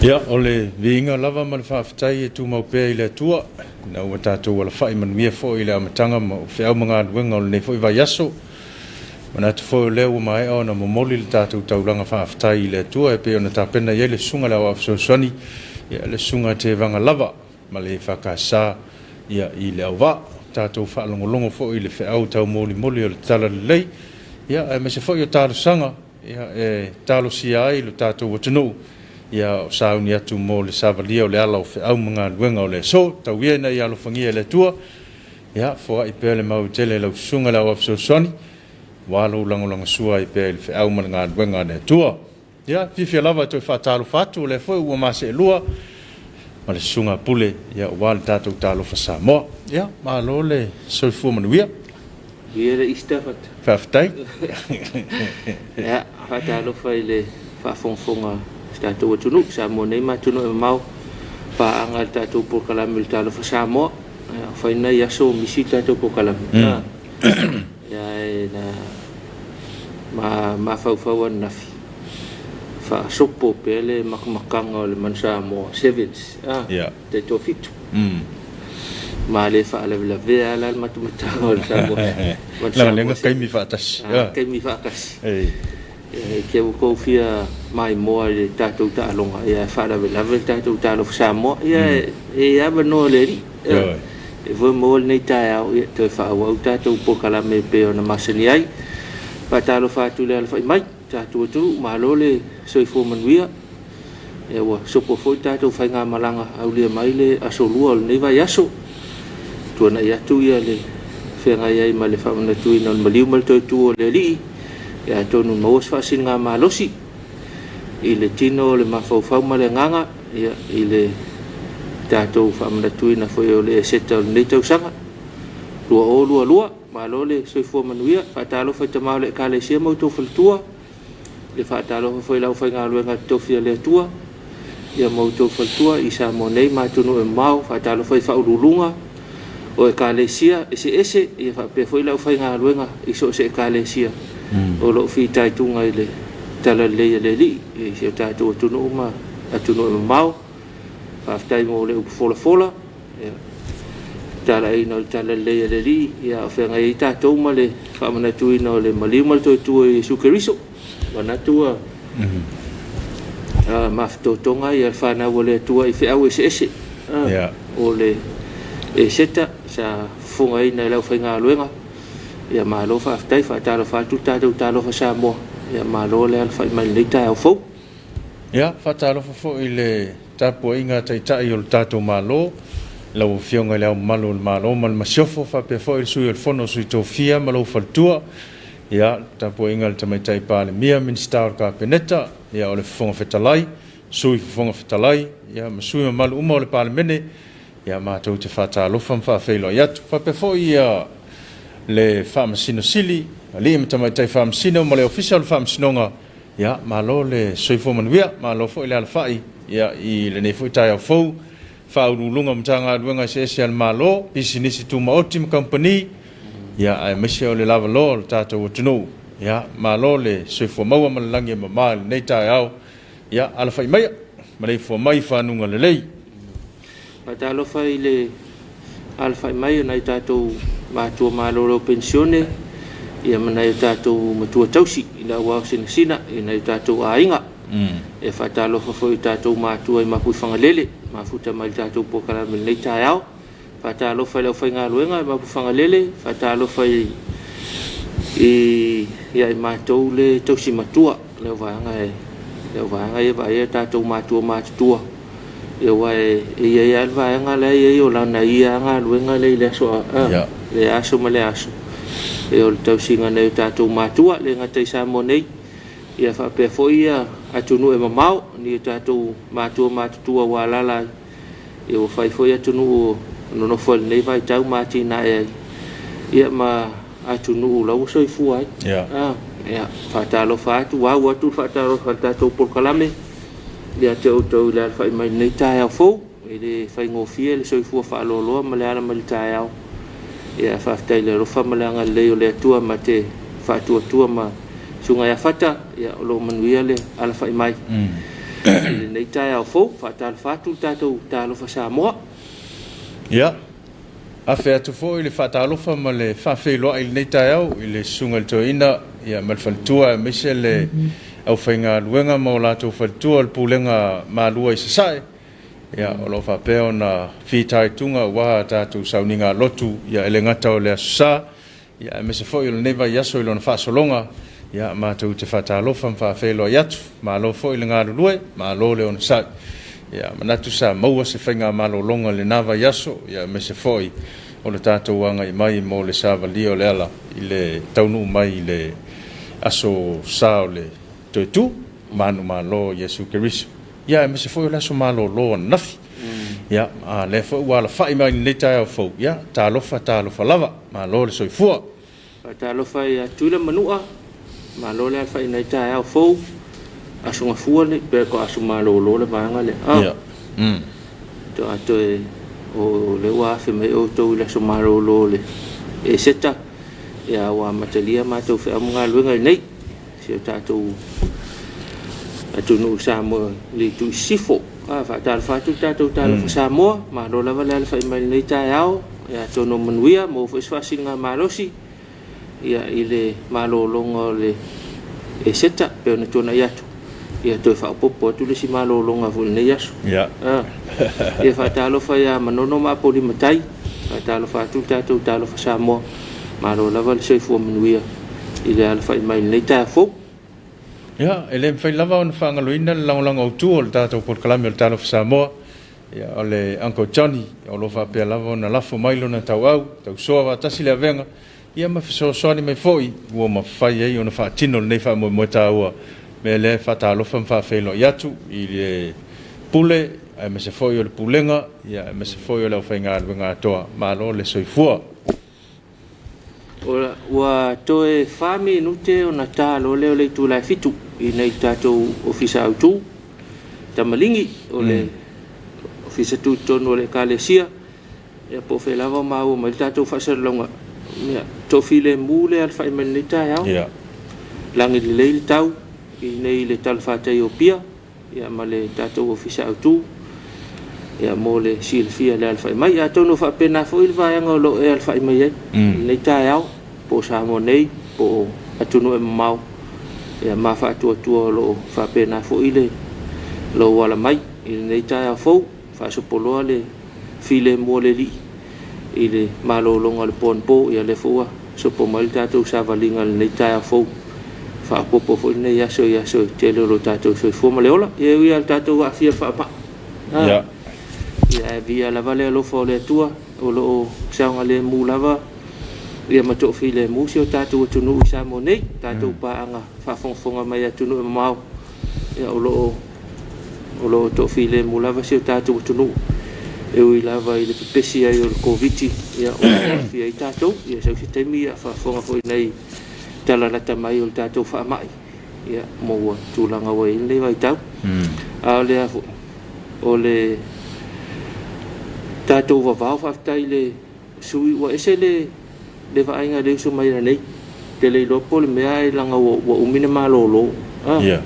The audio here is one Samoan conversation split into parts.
Ia, o le viiga lava ma le faafetai e tumau pea i le Atua, ina ua tatou alafai manuia foi i le amataga ma o feau ma galuega o lenei foi vaiaso. Manatu foi o lea ua maea ona momoli le tatou taulaga faafetai i le Atua e pei ona tapena i ai le Susuga i le Aoao Fesoasoani, ia le Susuga a Tevaga lava ma le EFKS ia i le auvaa. Tatou faalogologo foi i le feau taumolimoli o le Talalelei, ia aemaise foi o talosaga ia e talosia ai lo tatou atunuu ia o sauni atu mo le savalia o le ala o feau ma galuega o le aso. Tau ia ina ia alofagia e le Atua, ia foai pea le mau tele i lau Susuga i le Aoao Fesoasoani, aua lou lagolagosua ai pea i le feau ma le galuega a le Atua. Ia, fiafia lava e toe faatalofa atu, o lea foi ua ma seelua ma le Susuga a Pule, ia aua le tatou Talofa Samoa. Ia, malo le soifua manuia. Ia le Easter Fata. Faafetai. Ia, faatalofa i le faafogafoga a si tatou atunuu, Samoa nei ma atunuu e mamao, paaga i le tatou polokalame o le Talofa Samoa. Ia, fai nai aso o misi le tatou polokalame. Ia, e na mafaufau ananafi, faasopo pea le matamataga o le Manu Samoa Sevens, taitoafitu. Ma le faalavelavea la le matamataga o le Samoa. Leaga taimi faatasi. Taimi faatasi. E te ua tou fia maimoa i le tatou taaloga, ia e faalavelave le tatou Talofa Samoa. Ia e avanoa le Alii. E foi maua lenei taeao, ia toe faaauau tatou polokalame e pei ona masani ai. Faatalofa atu i le alafai mai, tatou atunuu, malo le soifua manuia. Ia ua sopo foi le tatou faigamalaga aulia mai le aso lua o lenei vaiaso. Tuanai atu ia le feagai ai ma le faamanatuina o le maliu ma le toe tu o le Alii. Ia atonu maua se faasiligamalosi i le tino o le mafaufau ma le agaga, ia, i le tatou faamanatuina foi o le Eseta o lenei tausaga 2022. Malo le soifua manuia. Faatalofa i tama o le Ekalesia ma outou faletua. Le faatalofa foi i le aufaigaluega totofi a le Atua, ia ma outou faletua i Samoa nei ma atunuu e mamao. Faatalofa i faauluuluga o Ekalesia eseese, ia faapea foi le aufaigaluega i so o se Ekalesia o lo o fitaituga i le talalelei a le Alii i si o tatou atunuu ma atunuu e mamao. Faafetai mo le upu folafola, ia, talaiina o le talalelei a le Alii, ia o feagai ai tatou ma le faamanatuina o le maliu ma le toe tu o Iesu Keriso. Manatu ua mafatotoga ia le fanau a le Atua i feau eseese. O le Eseta sa fofogaina e le aufaigaluega. Ia malo faafetai, faatalofa atu le tatou Talofa Samoa. Ia malo le alafai mai i lenei taeao fou. Ia, faatalofa foi i le tapuaiga a Taitai o le tatou Malo, lau Afioga i Le Ao Mamalu o le Malo ma le Masiofo, faapea foi le Sui o le Fono a Sui Tofia ma lou faletua, ia, le tapuaiga a le Tamaitai Palemia, Minisita o le Kapeneta, ia, o le Fofoga Fetalai, Sui Fofoga Fetalai, ia, ma sui usufono mamalu uma o le Palemene, ia, matou te faatalofa ma faafeiloai atu. Faapea foi ia le Faamasino Sili, Alii ma Tamaitai Faamasino ma le Ofisa o le Faamasinoga. Ia, malo le soifua manuia, malo foi le alafai ia, i lenei foi taeao fou, Faauluuluga o Matagaluega eseese a le Malo, pisinisi tumaoti ma kamupani, ia, aemaise o le lavaloa o le tatou atunuu. Ia, malo le soifua maua ma le lagi e mama i lenei taeao. Ia, alafai maia, maleifua mai i fanuga lelei. Faatalofa i le alafai mai o nai tatou matua malolo penisione, ia ma nai o tatou matua tausi i le auao sinasina i nai o tatou aiga. E faatalofa foi i tatou matua i Mapuifagalele, mafuta mai i le tatou polokalame i lenei taeao. Faatalofa i le aufaigaluega i Mapuifagalele, faatalofa i ia i matou le tausi matua, le auvaega ia vaaia tatou matua matutua. Ia aua e i ai lava le vaega la e i ai o lana ia galuega lea i le aso, le aso ma le aso, o le tausiga o nai o tatou matua, e le gata i Samoa nei, ia faapea foi atunuu e mamao, ni o tatou matua matutua ua alaala ai, ia ua fai foi atunuu o nonofo ai i lenei vaitau ma atinae ai, ia ma atunuu la ua soifua ai. Ia, faatalofa atu, au atu le faatalofa i le tatou polokalame ia te outou i le alafai mai i lenei taeao fou. E le faigofie le soifua faaloaloa ma le ala mai le taeao. Ia, faafetai i le alofa ma le agalelei o le Atua ma te faatuatua ma Susuga ia Fata, ia, o lo o manuia le alafai mai. i lenei taeao fou. Faatalofa atu le tatou Talofa Samoa. Ia, afe atu foi le faatalofa ma le faafeiloai i lenei taeao i le Susuga i le Toeaina ia ma le faletua aemaise le aufaigaluega ma o latou faletua o le Pulega Malua i Sasae, ia o lo o faapea ona fitaituga aua a tatou sauniga lotu, ia e le gata o le Aso Sa, ia aemaise foi o lenei vaiaso i lona faasologa, ia matou te faatalofa ma faafeiloai atu. Malo foi le galulue, malo le onosai. Ia manatu sa maua se faigamalologa i lena vaiaso, ia aemaise foi o le tatou agai mai mo le savalia o le ala i le taunuu mai i le Aso Sa o le Toetu, manumalo o Iesu Keriso. Ia aemaise foi o le aso malolo ananafi. Ia, a lea foi ua alafai mai i lenei taeao fou, ia, talofa, talofa lava, malo le soifua. Faatalofa ia Tuila ma Manua, malo le alafai i lenei taeao fou, Aso Gafua lenei, pe ko aso malolo le vaega lea. Ah. Ia. Toa toe o lea ua afe mai outou i le aso malolo o le Eseta, ia ua amatalia matou feau ma galuega i nei, si o tatou atunuu Samoa i le itu i sisifo. Ah, faatalofa atu le tatou Talofa Samoa, malo lava le alafai mai i lenei taeao, ia atonu o manuia, maua foi se faasiligamalosi ia i le malologa o le Eseta pei ona tuanai atu, ia toe faaopoopo atu le isi malologa foi i lenei aso. Ia. Ah, ia faatalofa ia Manono ma Apolimatai, faatalofa atu le tatou Talofa Samoa, malo lava le soifua manuia i le alafai mai i lenei taeao fou. Ia, e le mafai lava ona faagaloina le lagolago autu o le tatou polokalame o le Talofa Samoa, ia, o le Uncle Johnny, o lo o faapea lava ona lafo mai lona tauau, tausoa faatasi le avega, ia ma fesoasoani mai foi ua mafai ai ona faatino lenei faamoemoe taua. Mea lea e faatalofa ma faafeiloai atu i le Pule, aemaise foi o le Pulega, ia, aemaise foi o le aufaigaluega atoa. Malo le soifua. Ua toe 4 minute ona ta loa lea o le itula e 7 i nei tatou ofisa autu. Tamaligi o le ofisa tutotonu o le Ekalesia, ia po o fea lava o maua mai le tatou faasalalauga. Ia, toafilemu le alafai mai lenei taeao. Ia. Lagi lelei le tau i nei le talafatai o Apia, ia ma le tatou ofisa autu, ia mo le silafia le alafai mai. Atonu faapena foi le vaega o lo o e alafai mai ai lenei taeao, po o Samoa nei, po o atunuu e mamao, ia ma faatuatua o lo o faapena foi le lou ala mai i lenei taeao fou. Faasopoloa le filemu o le Alii i le malologa o le po anapo, ia lea foi ua sopo mai le tatou savaliga i lenei taeao fou. Faaopoopo foi lenei aso i aso e tele o lo tatou soifua ma le ola. Ia e ui lava i le tatou aafia i le faamai, Ia. ia ae viia lava le alofa o le Atua o lo o saogalemu lava ia ma toafilemu si o tatou atunuu i Samoa nei, tatou paaga faafogafoga mai atunuu e mamao, ia o lo o toafilemu lava si o tatou atunuu e ui lava i le pepesi ai o le Koviti, ia o lo o aafia ai tatou. Ia sau se taimi ia faafofoga foi nei talalata mai o le tatou faamai, ia mo ua tulaga ua i ai lenei vaitau. A o le foi o le tatou vavao, faafetai i le sui ua ese le vaaiga i le uso mai nei. Te le iloa po o le mea ai leaga ua umi na malolo. Ia.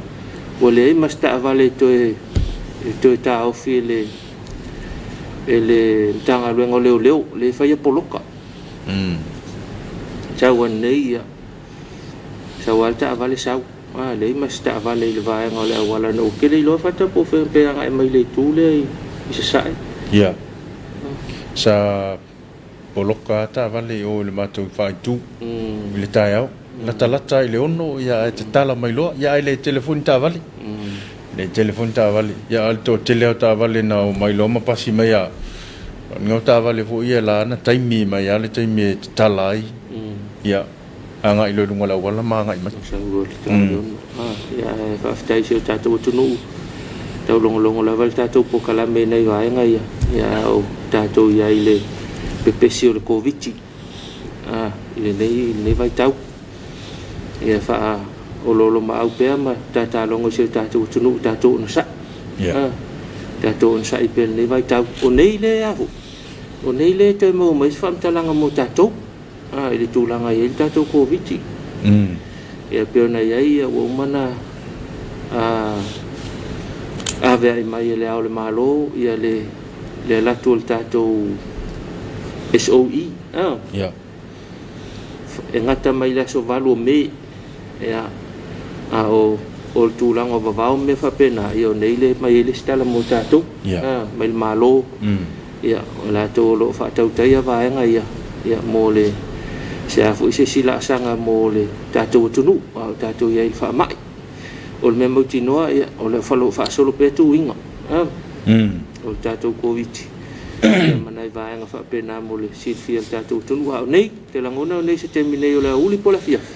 Ua leai ma se taavale e toe taofi e le Matagaluega o Leoleo, le faia poloka. Sau ananei ia, sau lava le taavale sau. Leai ma se taavale i le vaega o le auala na ou tele iloa fata po o fea pe agai mai le itu lea i Sasae. Ia. Sa poloka lava taavale i o i le matou faaitu i le taeao. Latalata i le 6 ia ae tatala mai loa. Ia ae le tele foi ni taavale. Le tele foi ni taavale. Ia a o le toatele lava o taavale na omai loa ma pasi mai a. O ni taavale foi ia la na taimi mai lava le taimi e tatala ai. Ia agai loa i luga o le auala ma agai mai. Sau loa le taavale ono. Ia ae faafetai i si o tatou atunuu. Taulogologo lava le tatou polokalame i nai vaega ia. Ia o tatou i ai i le pepesi o le Koviti i lenei vaitau. Ia faaoloolomaau pea ma tatalogo i si o tatou atunuu, tatou onosai. Ia. Tatou onosai pea i lenei vaitau. O nei le afu, o nei le toe maua mai se faamatalaga mo tatou i le tulaga i ai le tatou Koviti. Ia pei ona i ai ua uma na avea'i mai e Le Ao o le Malo ia le le alu atu o le tatou SOE a e gata mai le aso 8 o Me. Ia, a o o le tulaga o vavao ma mea faapena, ia o nei le aumai ai le isi tala mo tatou a mai le Malo. Ia, o latou o lo o faatautaia vaega ia, ia mo le se a foi se isi laasaga mo le tatou atunuu a o tatou i ai i le faamai. O le mea mautinoa, ia, o le o faasolo pea tuiga o le tatou Koviti ia ma nai vaega faapena mo le silafia e le tatou atunuu. A o nei, ou te lagona o nei se taimi nei o le aoauli po o le afiafi,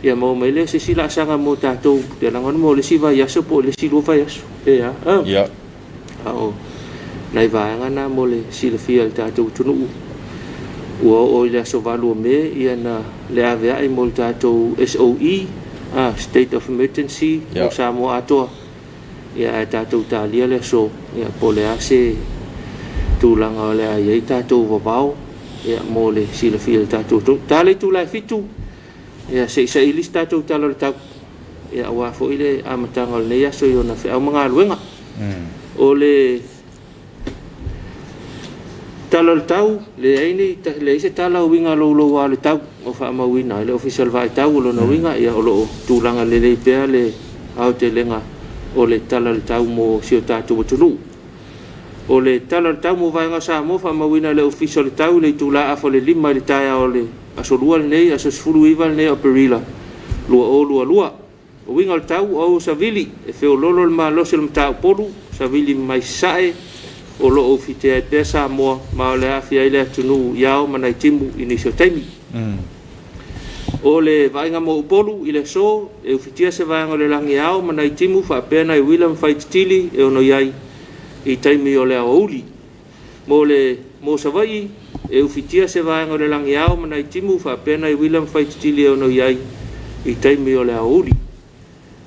ia maua mai lea o se isi laasaga mo tatou, ou te lagona mo le isi vaiaso po o le isi 2 vaiaso pe a. A o nai vaega na mo le silafia e le tatou atunuu, ua oo i le aso 8 o Me ia na le avea'i mo le tatou SOE, State of Emergency mo Samoa atoa, ia ae tatou talia le aso, ia po o le a se tulaga o le a i ai tatou vavao, ia mo le silafia e le tatou atunuu. Ta le itula e 7, ia se i saili se tatou tala o le tau, ia aua foi le amataga o lenei aso i ona feau ma galuega. O le tala o le tau, leai ni leai se tala o uiga louloua o le tau o faamauina e le Ofisa o le Vaai Tau. O lona uiga, ia o lo o tulaga lelei pea le aotelega o le tala o le tau mo si o tatou atunuu. O le tala o le tau mo vaega o Samoa faamauina e le Ofisa o le Tau i le itula 4:30 i le taeao o le aso Lua lenei, aso 19 lenei o Aperila 2022. O uiga o le tau, o au savili e feoloolo le malosi o le mataupolu, savili mai sasae o lo o ufitia ai pea Samoa ma o le aafia ai le atunuu i ao ma nai timu i nisi o taimi. O le vaaiga mo Upolu i le aso, e ufitia se vaega o le lagi e ao ma nai timu faapea nai uila ma faititili e ono i ai i taimi o le aoauli. Mo le mo Savaii, e ufitia se vaega o le lagi e ao ma nai timu faapea nai uila ma faititili e ono i ai i taimi o le aoauli.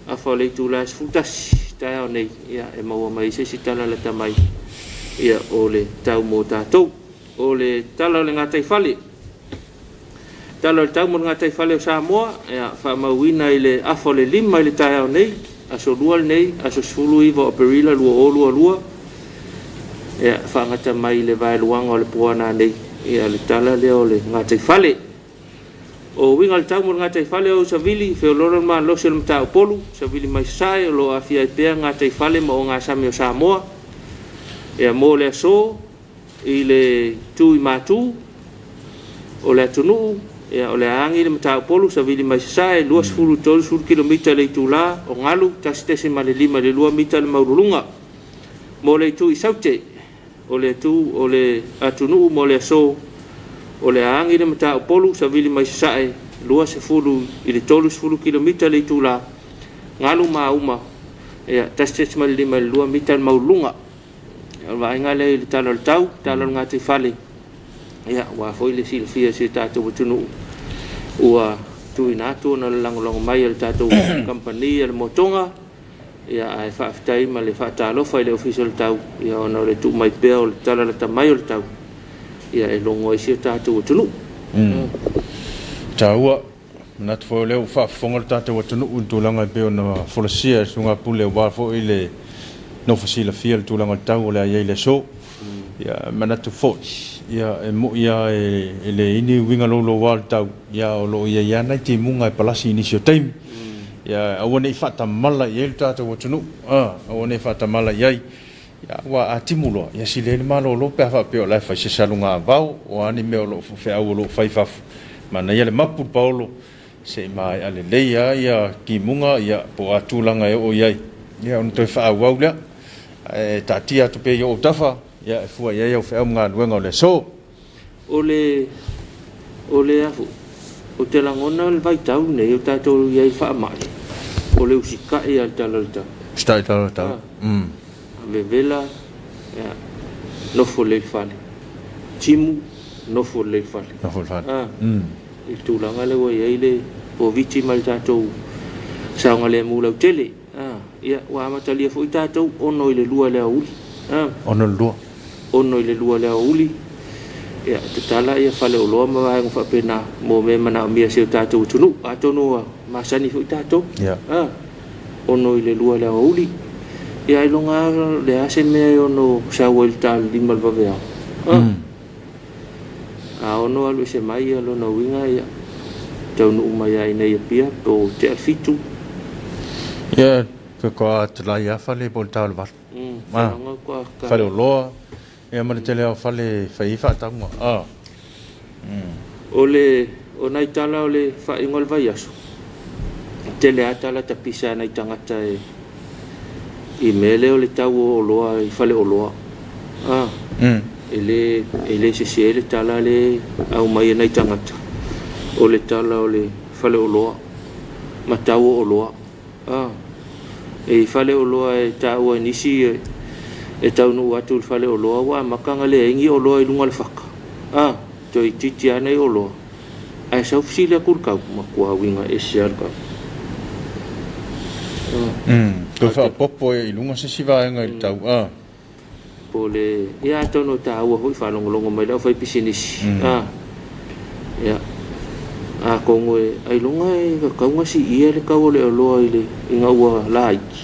Afa o le itula e 11 taeao nei, ia, e maua mai ai se isi tala lata mai ia o le tau mo tatou. O le tala o le gataifale. Tala o le tau mo le gataifale o Samoa, ia, faamauina i le afa o le 5 i le taeao nei, aso Lua lenei, aso 19 o Aperila 2022, ia, faagata mai i le vaeluaga o le puana nei, ia, le tala lea o le gataifale. O uiga o le tau mo le gataifale o Savili, feoloolo le malosi o le mataupolu, savili mai sasae o lo o aafia ai pea gataifale ma ogasami o Samoa. Ia, mo le aso i le itu i Matu o le atunuu, ia, o le a agi le mataupolu, savili mai sasae, 20 30 kilomita le itula, o galu 1.5 i le 2 mita le maualuluga. Mo le itu i Saute o le itu o le atunuu mo le aso, o le a agi le mataupolu, savili mai sasae, 20 i le 30 kilomita le itula, galu mauma, ia, 1.5 i le 2 mita le maualuluga. O le vaaiga lea i le tala o le tau, tala o le gataifale, ia, aua foi le silafia e si o tatou atunuu, ua tuuina atu ona o le lagolago mai a le tatou kamupani a le Motoga, ia, ae faafetai ma le faatalofa i le Ofisa o le Tau, ia, ona o le tuu mai pea o le tala lata mai o le tau, ia, e logo ai si o tatou atunuu. Taua, manatu foi o lea ua faafofoga le tatou atunuu i le tulaga e pei ona folasia e le Susuga Pule aua foi le nofo silafia le tulaga o le tau o le a i ai le aso. Ia, manatu foi, ia, e moi lava e leai ni uiga louloua o le tau, ia, o lo o i ai lava nai timuga e palasi i nisi o taimi. Ia, aua ne i faatamala i ai le tatou atunuu, aua ne i faatamala i ai. Ia, aua a timu loa, ia sili ai le malolo pe a faapea o la e fai se saluga avao, o a ni mea o lo o feau o lo o fai i fafo. Manaia le mapu le paolo, se i maea lelei lava ia timuga, ia, po o a tulaga e oo i ai, ia ona toe faaauau lea. Ae taatia atu pea i ou autafa, ia, e fua i ai au feau ma galuega o le aso. O le, o le a foi, ou te lagona le vaitau lenei o tatou i ai i le faamai, o le usitai lava i le tala o le tau. Usitai i le tala o le tau. Vevela, ia, nofo lelei i le fale. Timu, nofo lelei i le fale. Nofo i le fale. I le tulaga lea ua i ai le Koviti ma le tatou saogalemu lautele. Ia, ua amatalia foi tatou 6 i le 2 i le aoauli. 6 i le 2. 6 i le 2 i le aoauli. Ia, tatala ia faleoloa ma vaega faapena mo mea e manaomia e si o tatou atunuu. Atonu ua masani foi tatou. 6 i le 2 i le aoauli. Ia ailoga lava o le a se mea e ono sau ai i le ta o le 5 i le vaveao. A ono alu ese mai, ia lona uiga ia taunuu mai lava i inei i Apia po o tea le 7. Ia, faatoa talai lava fale po o le ta o le 8. Faleoloa, ia ma le tele lava o fale e fai ai faatauga. O le o nai tala o le faaiuga o le vaiaso, e tele lava tala tapisa a nai tagata e i mea lea o le tau o oloa i faleoloa. E le e le sese le tala lea e aumai e nai tagata, o le tala o le faleoloa ma tau o oloa. E i faleoloa e taua e nisi e taunuu atu i le faleoloa ua amata ona leai ni oloa i luga o le fata. Toeitiiti lava nai oloa, ae sau fesili atu i le tau, matua uiga ese lava le tau. Toe faaopoopo i luga se isi vaega i le tau. Po o le, ia atonu e taua foi faalogologo mai le aufaipisinisi. Ia, atonu e ailoga e tatau ona siia le tau o le oloa i le, ina ua laiti.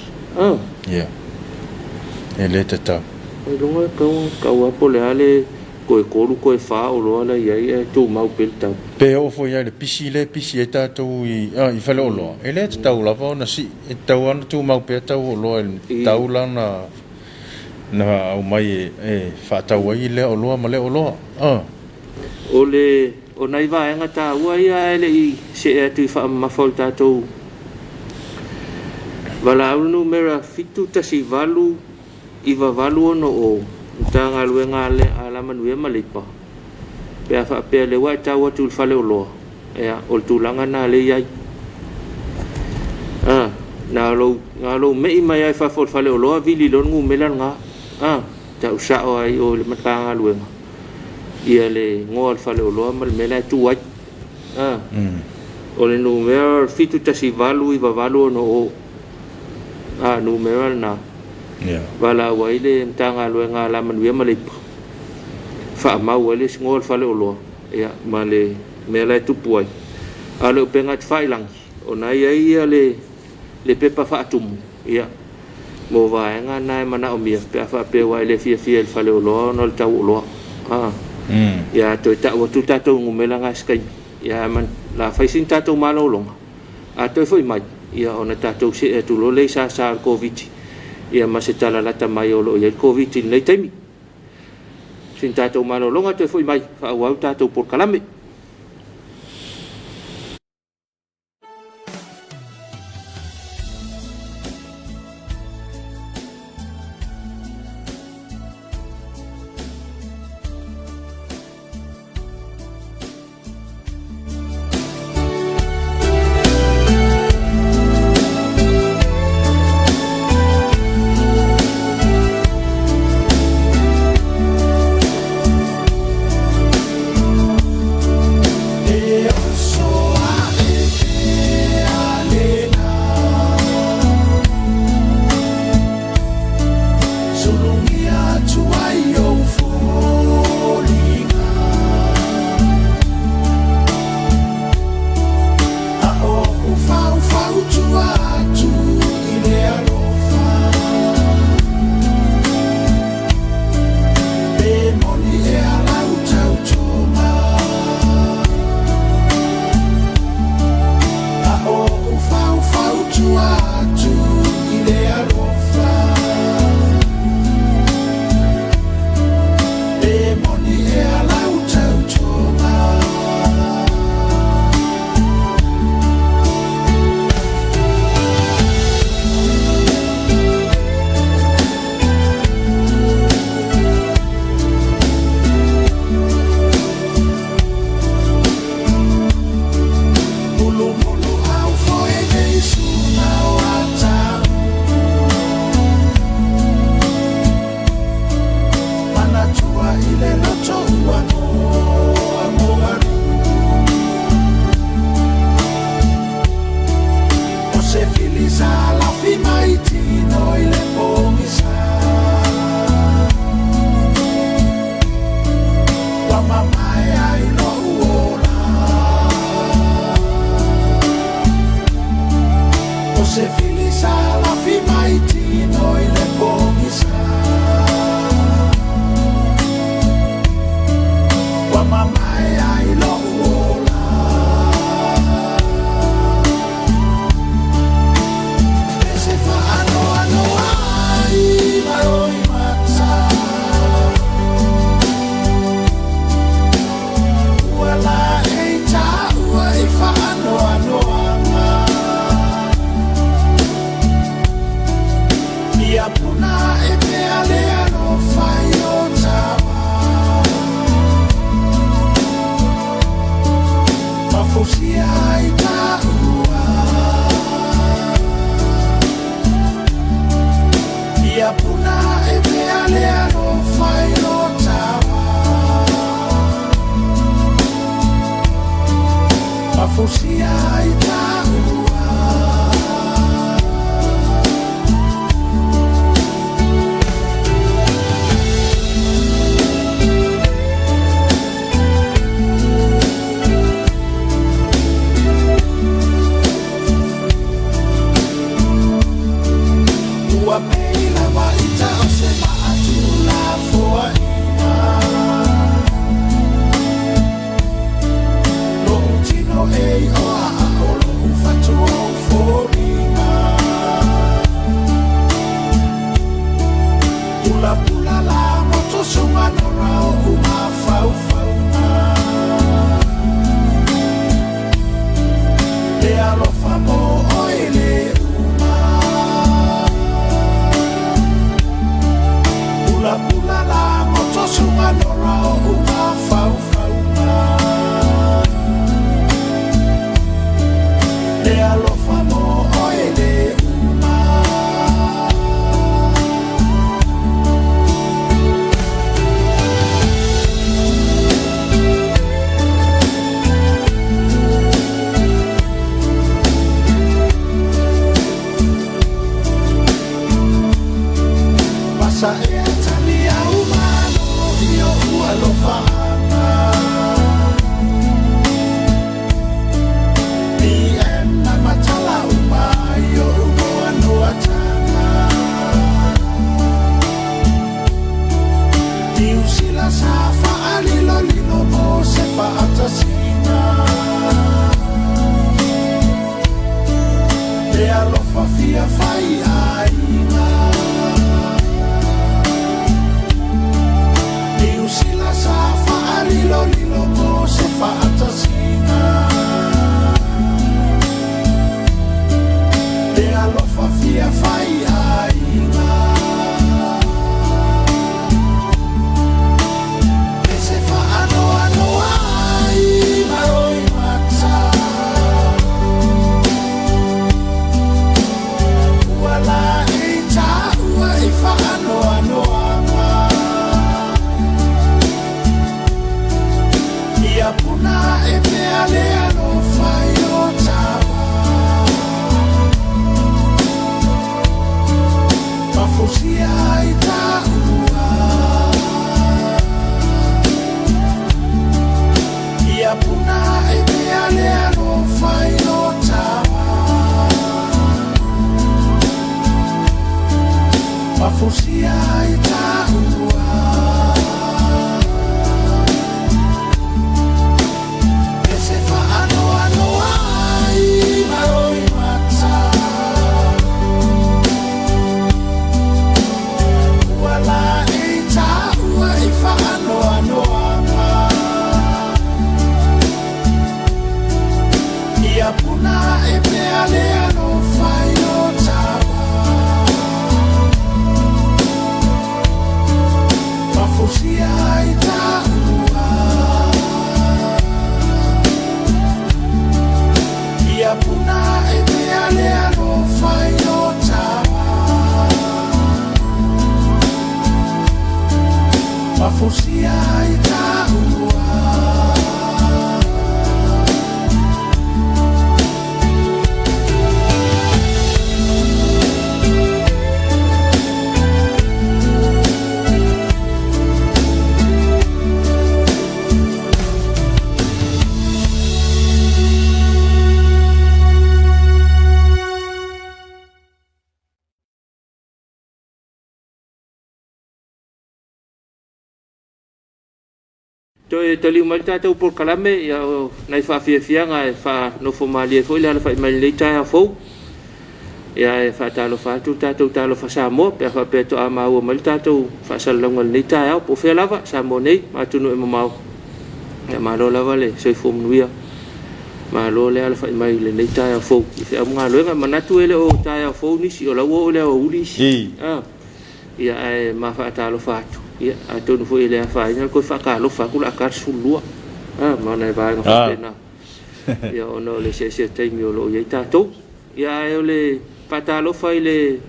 Ia, e le tatau. Ailoga e tatau ona tau lava po o le a le toe 3 toe 4 oloa la e i ai ae tumau pea le tau. Pe oo foi lava i le pisi lea e pisi ai tatou i faleoloa, e le tatau lava ona sii, e tatau lava ona tumau pea tau o oloa i le tau la na aumai e faatau ai lea oloa ma lea oloa. O le o nai vaega taua ia ae le i see atu i faamamafa o le tatou valaau le numera 718 9860 Matagaluega a Alamanuia ma Leipa, pe a faapea o lea ua e tau atu i le faleoloa, ia, o le tulaga lena lea e i ai. Na o lou mei mai lava i fafo o le faleoloa vili loa le numera lena, tau sao lava i o i le Matagaluega ia le igoa o le faleoloa ma le mea la e tu ai. O le numera o le 718 9860, numera lena. Valaau ai le Matagaluega a Alamanuia ma Leipa, faamau ai le igoa o le faleoloa ia, ma le mea la e tupu ai. A o le upega tafailagi, o na e i ai le pepa faatumu ia, mo vaega na e manaomia pe a faapea ua e le fiafia i le faleoloa ona o le tau oloa. Ia toe tau atu tatou numera na i se taimi. Ia, o le a fai sina tatou malologa, a toe foi mai, ia ona tatou see atu loa lea i sasa o le Koviti, ia ma se tala lata mai o lo o i ai le Koviti i lenei taimi. Sina tatou malologa toe foi mai, faaauau tatou polokalame. Se filisa la fi mai tino i le. alofa fia fai aiga Niu Sila sa faalilolilo mo se faatasiga Le alofa fia fai aiga E se faanoanoa ai ma roimata Ua laei taua i faanoanoaga Ia puna e pea le alofa i o tama Mafusia ai taua Ia puna e pea le alofa i o tama Mafusia ai taua E se faanoanoa ai ma roimata Ua laei taua i faanoanoaga Ia puna e pea le alofa i o tama Mafusia ai taua Ia puna e pea le alofa i o tama Mafusia ai taua Toe taliu mai le tatou polokalame, ia o nai faafiafiaga e faanofo malie foi le alafai mai lenei taeao fou. Ia e faatalofa atu le tatou Talofa Samoa pe a faapea toa maua mai le tatou faasalalauga i lenei taeao po o fea lava Samoa nei ma atunuu e mamao. Ia malo lava le soifua manuia. Malo le alafai mai i lenei taeao fou i feau ma galuega. Manatu e le o taeao fou nisi, o la ua oo i le aoauli isi. Ia ae ma faatalofa atu. Ia atonu foi e le afaina le toe faatalofa atu o le a ta le 12. Ma nai vaega faapena. Ia ona o le eseese o taimi o lo o i ai tatou. Ia ae o le faatalofa i le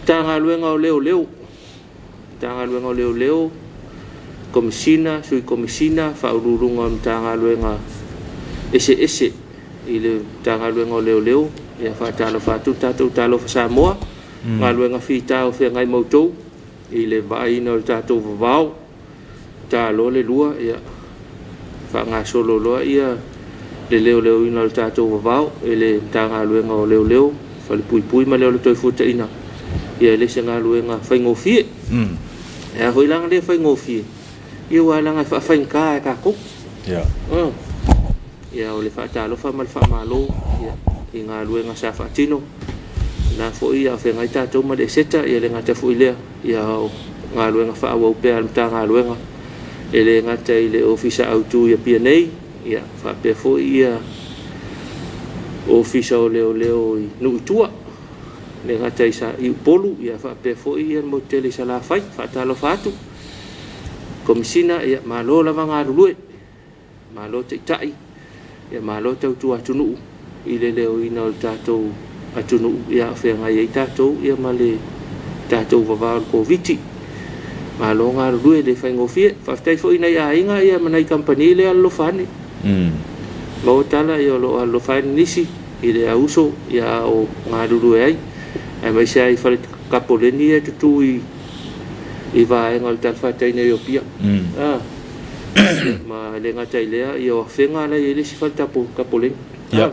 Matagaluega o Leoleo, Matagaluega o Leoleo, Komesina, Sui Komesina, Faauluuluga o Matagaluega eseese i le Matagaluega o Leoleo. Ia faatalofa atu le tatou Talofa Samoa, galuega fita o feagai ma outou i le vaaina o le tatou vavao, talo le lua, ia faagasolo loa ia le leoleoina o le tatou vavao e le Matagaluega o Leoleo, Falepuipui ma le Ola Toefuataina. Ia e le se galuega faigofie. E a foi la ona le faigofie, ia aua leaga e faafaigata e tatou. Ia o le faatalofa ma le faamalo ia, i galuega sa faatino. Na foi a o feagai tatou ma le eseta, ia le gata foi lea, ia o galuega faaauau pea a le Matagaluega. E le gata i le Ofisa Autu i Apia nei, ia faapea foi ia Ofisa o Leoleo i nuu i tua. Le gata i, sa, i Upolu, ia faapea foi ia le motu tele i Salafai. Faatalofa atu. Komesina, ia malo lava galulue. Malo taitai, ia malo tautua atunuu i le leoina o le tatou atunuu ia a o feagai ai tatou ia ma le tatou vavao o le Koviti. Malo galulue, e le faigofie. Faafetai foi i nai aiga ia ma nai kamupani lea e alolofa ane. Maua tala ia o lo o alolofa ane nisi i le auso ia a o galulue ai, aemaise lava i fale tapoleni ia e tutu i vaega o le talafatai nei o Apia. Ma e le gata i lea, ia o Afega la e i ai le isi fale tapoleni. Ou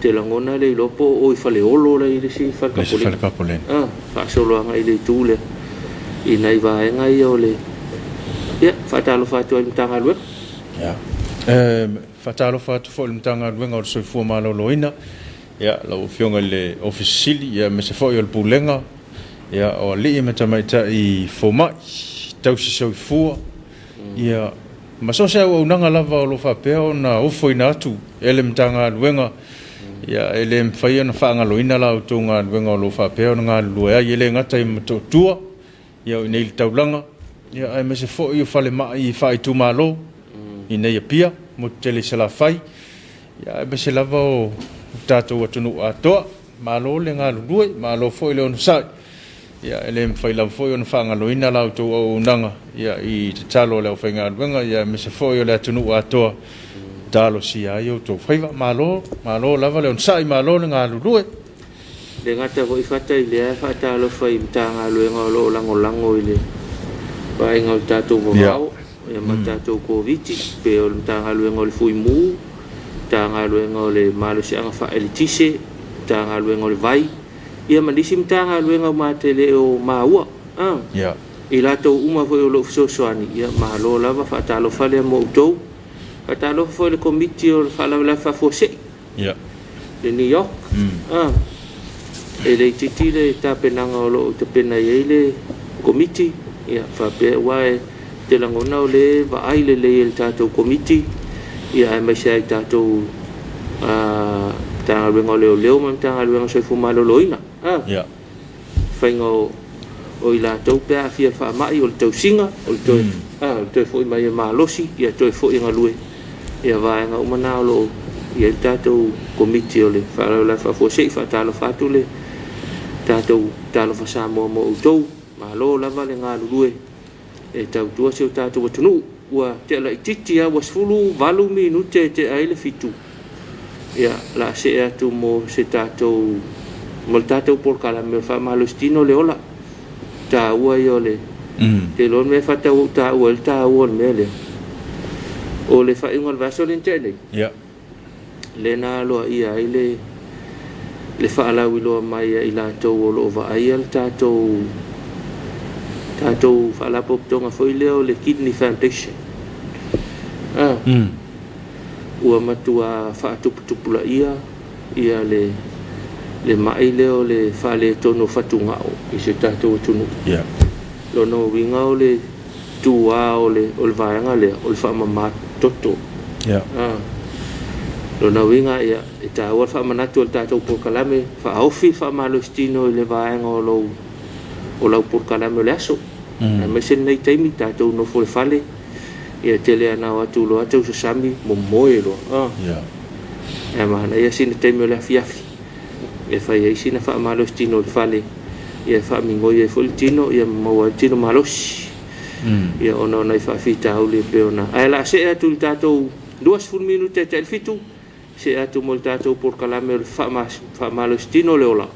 te lagona le iloa po o i Faleolo la e i ai le isi fale tapoleni. Faasolo agai i le itu lea i nai vaega ia o le... Ia, faatalofa atu ai i le Matagaluega. Ia. E faatalofa atu foi i le Matagaluega o le Soifua Maloloina. Ia, lau Afioga i le Ofisa Sili, ia, aemaise foi o le Pulega, ia, o alii ma tamaitai fomai, tausi soifua, ia, ma so o se auaunaga lava o lo o faapea ona ofoina atu e le Matagaluega, ia, e le mafai ona faagaloina la outou galuega o lo o faapea ona galulue ai, e le gata i Motootua, ia, o i inei i le taulaga, ia, aemaise foi o falemai faaitumalo i inei i Apia, motu tele i Salafai, ia, aemaise lava o tatou atunuu atoa. Malo le galulue, malo foi le onosai. Ia, e le mafai lava foi ona faagaloina la outou auaunaga, ia, i tatalo a le aufaigaluega, ia, aemaise foi o le atunuu atoa, talosia ai outou faiva. Malo, malo lava le onosai, malo le galulue. Le gata foi Fata i lea e faatalofa i Matagaluega o lo o lagolago i le vaaiga o le tatou vavao ia ma le tatou Koviti, pe o le Matagaluega o le Fuimu, Matagaluega o le Malosiaga Faaeletise, Matagaluega o le Vai, ia ma nisi Matagaluega uma te le o maua. I latou uma foi o lo o fesoasoani, ia malo lava, faatalofa lea mo outou. Faatalofa foi i le Komiti o le Faalavelave Faafuasei. Le New York. E le itiiti le tapenaga o lo o tapena i ai le Komiti, ia faapea aua e te lagona o lea e vaai lelei e le tatou Komiti, ia aemaise ai tatou Matagaluega o Leoleo ma le Matagaluega o Soifua Maloloina. Faiga o i latou pe a aafia i le faamai, o le tausiga, o le toe, o le toe foi mai e malosi, ia toe foi e galue. Ia vaega uma na o lo o i ai le tatou Komiti o le Faalavelave Faafuasei. Faatalofa atu le tatou Talofa Samoa mo outou. Malo lava le galulue e tautua si o tatou atunuu. Ua tea laitiiti lava, ua 18 minute e tea ai le 7. Ia, o le a see atu mo se tatou, mo le tatou polokalame o le faamalositino le ola. Taua ia o le, te iloa le mea e faatau ou taua ai le taua o le mea lea. O le faaiuga o le vaiaso lea na tea nei, lea na aloaia ai le faalauiloa mai a i latou o lo o vaaia le tatou faalapotopotoga foi lea o le Kidney Foundation. Ua matua faatuputupulaia ia le mai lea o le faaletonu o fatugao i se tatou atunuu. Lona uiga o le tuā o le vaega lea o le faamama toto. Lona uiga ia, e taua le faamanatu o le tatou polokalame, faaofi le faamalositino i le vaega o lau polokalame o le aso. Aemaise lenei taimi, tatou nofo i le fale, ia tele ana o atu loa tau sasami, momoe loa. Ae manaia sina taimi o le afiafi, e fai ai sina faamalositino i le fale, ia e faamigoi ai foi le tino, ia maua ai le tino malosi. Ia ona o nai faafitauli e pei ona. Ae o le a see atu i le tatou 20 minute e tea i le 7, see atu mo le tatou polokalame o le faamalositino o le ola.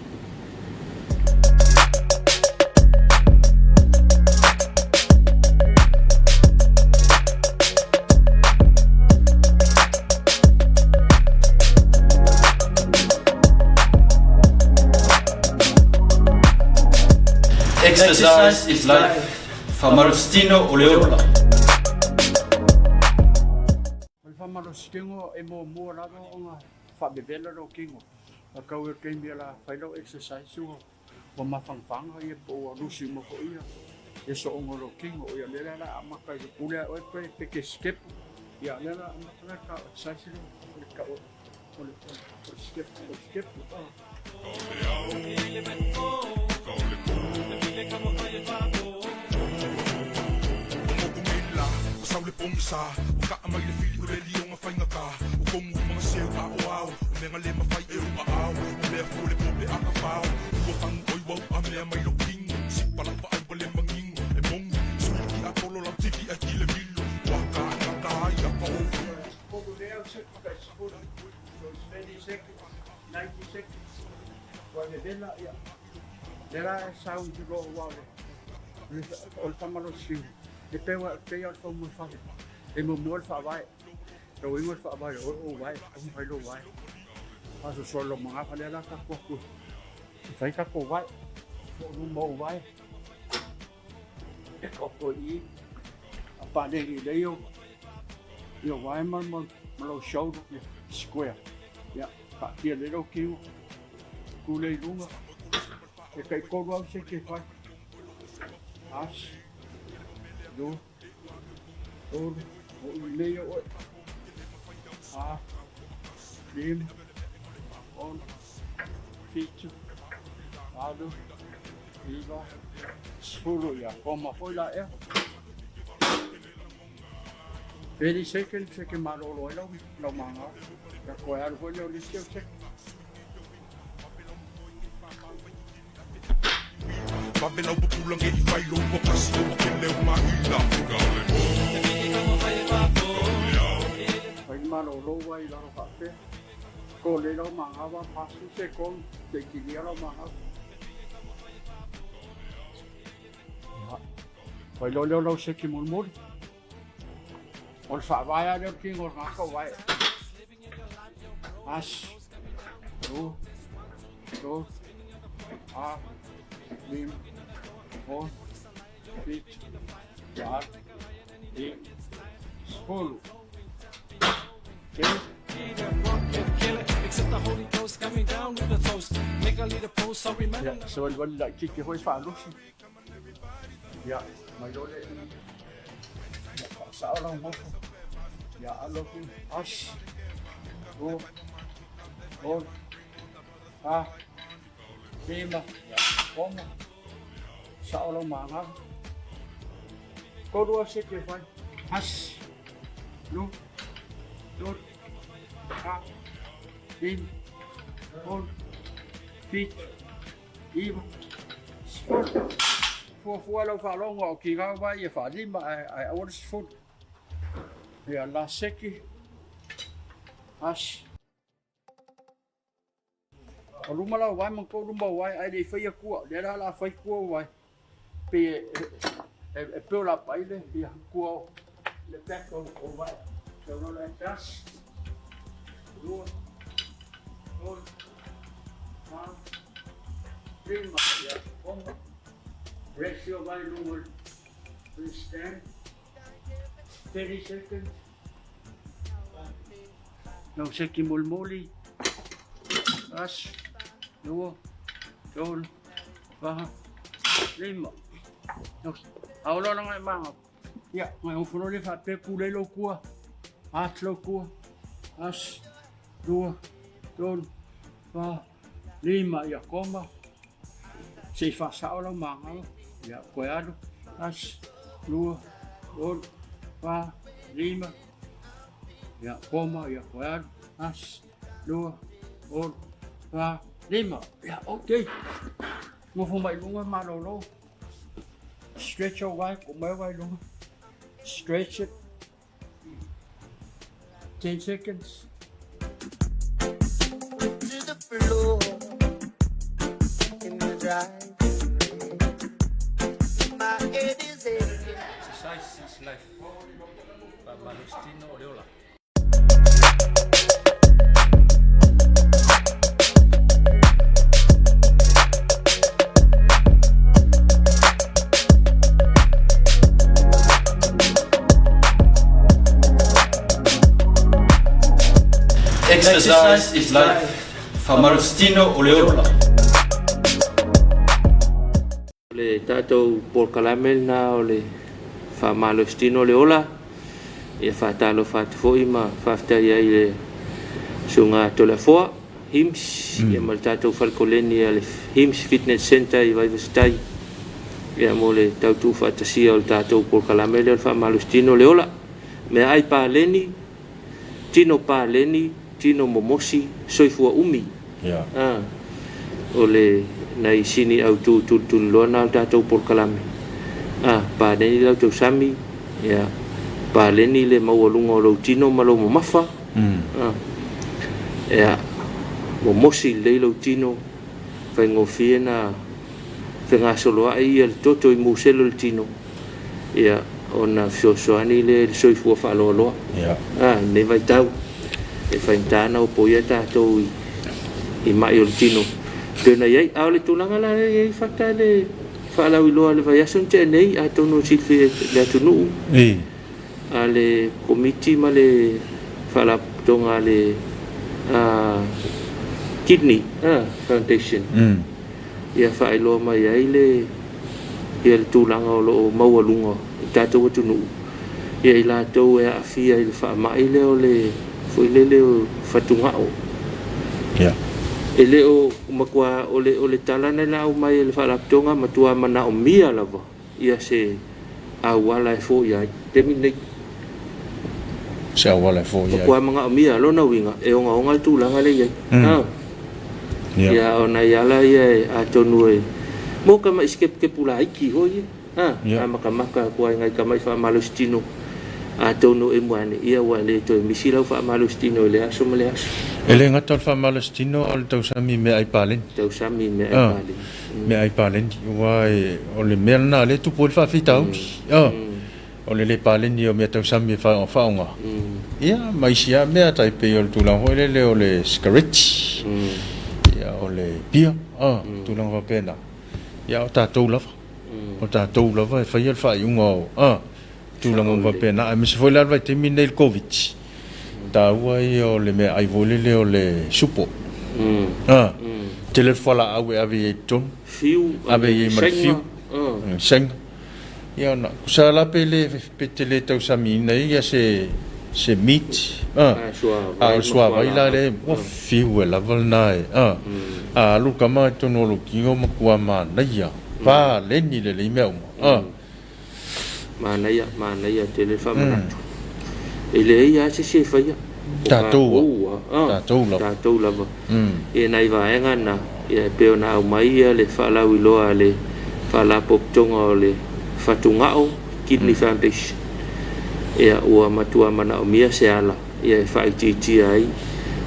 Exercise is life. Faamalositino o le ola. O le faamalositino e muamua lava ona faavevela lou tino. A tau i le taimi o le a fai lau exercise ua mafanafana ia po ua lusi uma foi ia ia sooga o lou tino. Ia lea la o le a amata i le pule a oe pe te step. Ia lea la o le a amata la le tau exercise lea o le tau o le step o le step. Ua vevela ia lea la e sau i loa aua o le faamalosiga e pei o le faamoemoe e muamua le faavae lou igoa le faavae o oe ou vae o fai lou vae faasoasoa lou magafa lea la tatou atu e fai tatou vae o luma ou vae e taoto i i a paleni lelei o vae ma lou shoulder square ia taatia lelei lou tino. Tu lea i luga, e taitolu lava seke e fai. Tasi, lua, tolu, o i nei oe. Fa, lima, ono, fitu, valu, iva, sefulu. Ia, koma foi la ea. 30 seconds seke malolo ai lau, lau maga. Ia koe alu foi lea o le isi au seke. Fai le malolo ua i lalo faapea. Ko le lau maga wa pasu sekon se i kilia lau maga. Ia. Fai loa lea o lau seki mulimuli. O le faavae lava lea o le tino o le tagata o vae. Tasi, lua, tolu, fa, lima, ono, fitu, valo, iva, sefulu. Telo. Ia, savalivali laitiiti foi faalosi. Ia, mai loa lea i ia, faasao lau nofo. Ia, alo atu, tasi, lua, tolu, fa, lima, ia, ono, sao lau magalo. Tolu lava seke e fai, tasi, lua, tolu, fa, lima, ono, fitu, iva, sefulu. Fuafua lau faalogo a o kigau vai ia faalima ae ae aua le sefulu. Ia la seki, tasi. O luma lau vae ma tou luma o vae ae le i faia tua. Lea la o le a fai tua o vae. Pei e e e build up ai le ia tua o le back o o vae. Sau loa lea tasi, lua, tolu, fa, lima, ia ono. Rest your vae i luga o le stand. 30 seconds. Lau seki molimoli. Tasi, lua, tolu, fa, lima. Ao loa langa e maga. Ia, ngai ofo loa lea faapea pulei lou kua. Ati lou kua. Tasi, lua, tolu, fa, lima. Ia, koma. Se i faasao lau magalo. Ia, toe alu. Tasi, lua, tolu, fa, lima. Ia, koma, ia, toe alu. Tasi, lua, tolu, fa, lima. Ia, okay. Nofo mai luga malolo. Stretch ou vae, tuu mai ou vae i luga. Stretch it. 10 seconds. To the floor in the driveway. My head is aching. Exercise is life. Faamalositino o le ola. Exercise is life. Faamalositino o le ola. O le tatou polokalame lena o le faamalositino o le ola. Ia faatalofa atu foi ma faafetai ai i le Susuga Toleafoa Hims ia ma le tatou fale koleni a le Hims Fitness Centre i Vaivasitai ia mo le tau tuufaatasia o le tatou polokalame lea o le faamalositino o le ola. Meaai paleni, tino paleni, tino momosi, soifua umi. A, o le nai sini autu tulituliloa na o le tatou polokalame. A, paleni lau tausami, ia, paleni le maualuga o lou tino ma lou mamafa. A, ia, momosi lelei lou tino, faigofie na fegasoloai ia le toto i musele o le tino, ia, ona fesoasoani lea i le soifua faaloaloa. A, i lenei vaitau, e faigata ona opoia tatou i, i mai o le tino pei ona i ai. A o le tulaga la lea e i ai Fata le faalauiloa i le vaiaso na tea nei, atonu e silafia e le atunuu, a le Komiti ma le Faalapotopotoga a le Kidney Foundation ia faailoa mai ai le ia le tulaga o lo o maualuga i tatou atunuu ia i latou e aafia i le faamai lea o le foi lele o fatugao. Ia. E le o matua o le o le tala na aumai e le Faalapotopotoga, matua manaomia lava ia se auala e foia ai taimi lenei. Se auala e foia ai. Matua manaomia, lona uiga e ogaoga le tulaga lea e i ai. Ia. Ia, o nai ala ia e atonu e mo ka ma'i sekepukepu laiti foi ia. Ia. A matamata atu ai nai tama'i faamalositino atonu e emu ane, ia ua le toe misi lau faamalositino i le aso ma le aso. E le gata o le faamalositino a o le tausami i meaai paleni. Tausami i meaai paleni. Meaai paleni, aua o le mea lena o lea e tupu ai le faafitauli. O le le paleni o mea tausami e faaaoga. Ia, ma isi lava mea tai pei o le tulaga foi lele o le sikareti. Ia, o le pia, tulaga faapena. Ia, o tatou lava. O tatou lava e faia le faaiuga o tulaga uma faapena. Aemaise foi la le vaitaimi lenei i le Koviti, taua ia o le meaai foi lele o le supo. Tele le fualaau e ave i ai i totonu. Fiu, ave i ai ma le fiu, saina. Ia ona, tusa la pe le pe te le tausamiina ai ia se se meat, a o le suavai la lea, ua fiu e lava lena e, a alu le tama i totonu o lou tino matua manaia, paleni lelei mea uma, a. Manaia, manaia tele le faamanatu. E leai lava se isi e faia. O Tatou a. Tatou lava. Tatou lava. Ia nai vaega na, ia e pei ona aumai ia le faalauiloa a le Faalapotopotoga o le Fatugao Kidney Foundation. Ia ua matua manaomia se ala ia e faaitiitia ai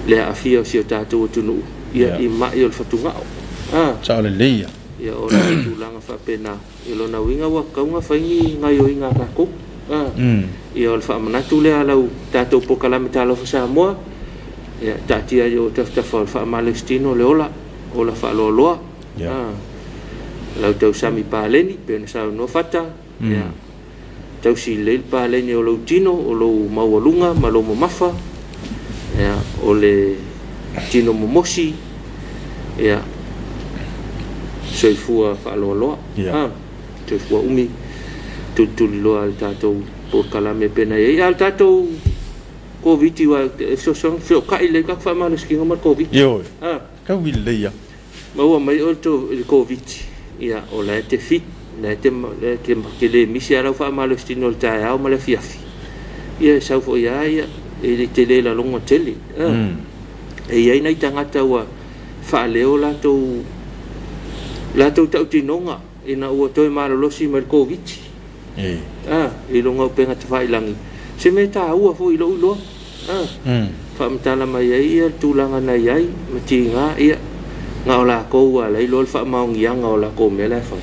le aafia o si o tatou atunuu ia i mai o le fatugao. Sao lelei ia. Ia o le tulaga faapena. I lona uiga ua tatau ona fai ni gaoioiga a tatou. Ia o le faamanatu lea a lau tatou polokalame Talofa Samoa, ia taatia i ou tafatafa o le faamalositino le ola, ola faaloaloa. Lau tausami paleni, pei ona saunoa Fata, ia tausi lelei le paleni o lou tino, o lou maualuga ma lou mamafa, ia, o le tino momosi, ia, soifua faaloaloa, soifua umi, tulituliloa le tatou polokalame pei ona i ai. A o le tatou Koviti, aua e fesoasoani, feokai lelei le tatou faamalositino ma le Koviti. Ioe, taui lelei lava. Maua mai oe i le Koviti, ia, o la e te fit, la e te, te le misi lava lau faamalositino i le taeao ma le afiafi. Ia e sau foi lava, ia, e te le lalogo tele. E i ai nai tagata ua faaleo latou latou tautinoga ina ua toe malolosi mai le Koviti. I luga o upega tafailagi, se mea taua foi i lou iloa. Faamatala mai ai ia le tulaga na i ai ma tiga, ia, na o lakou ua ala ai loa le faamaoniaga o lakou mea la e fai.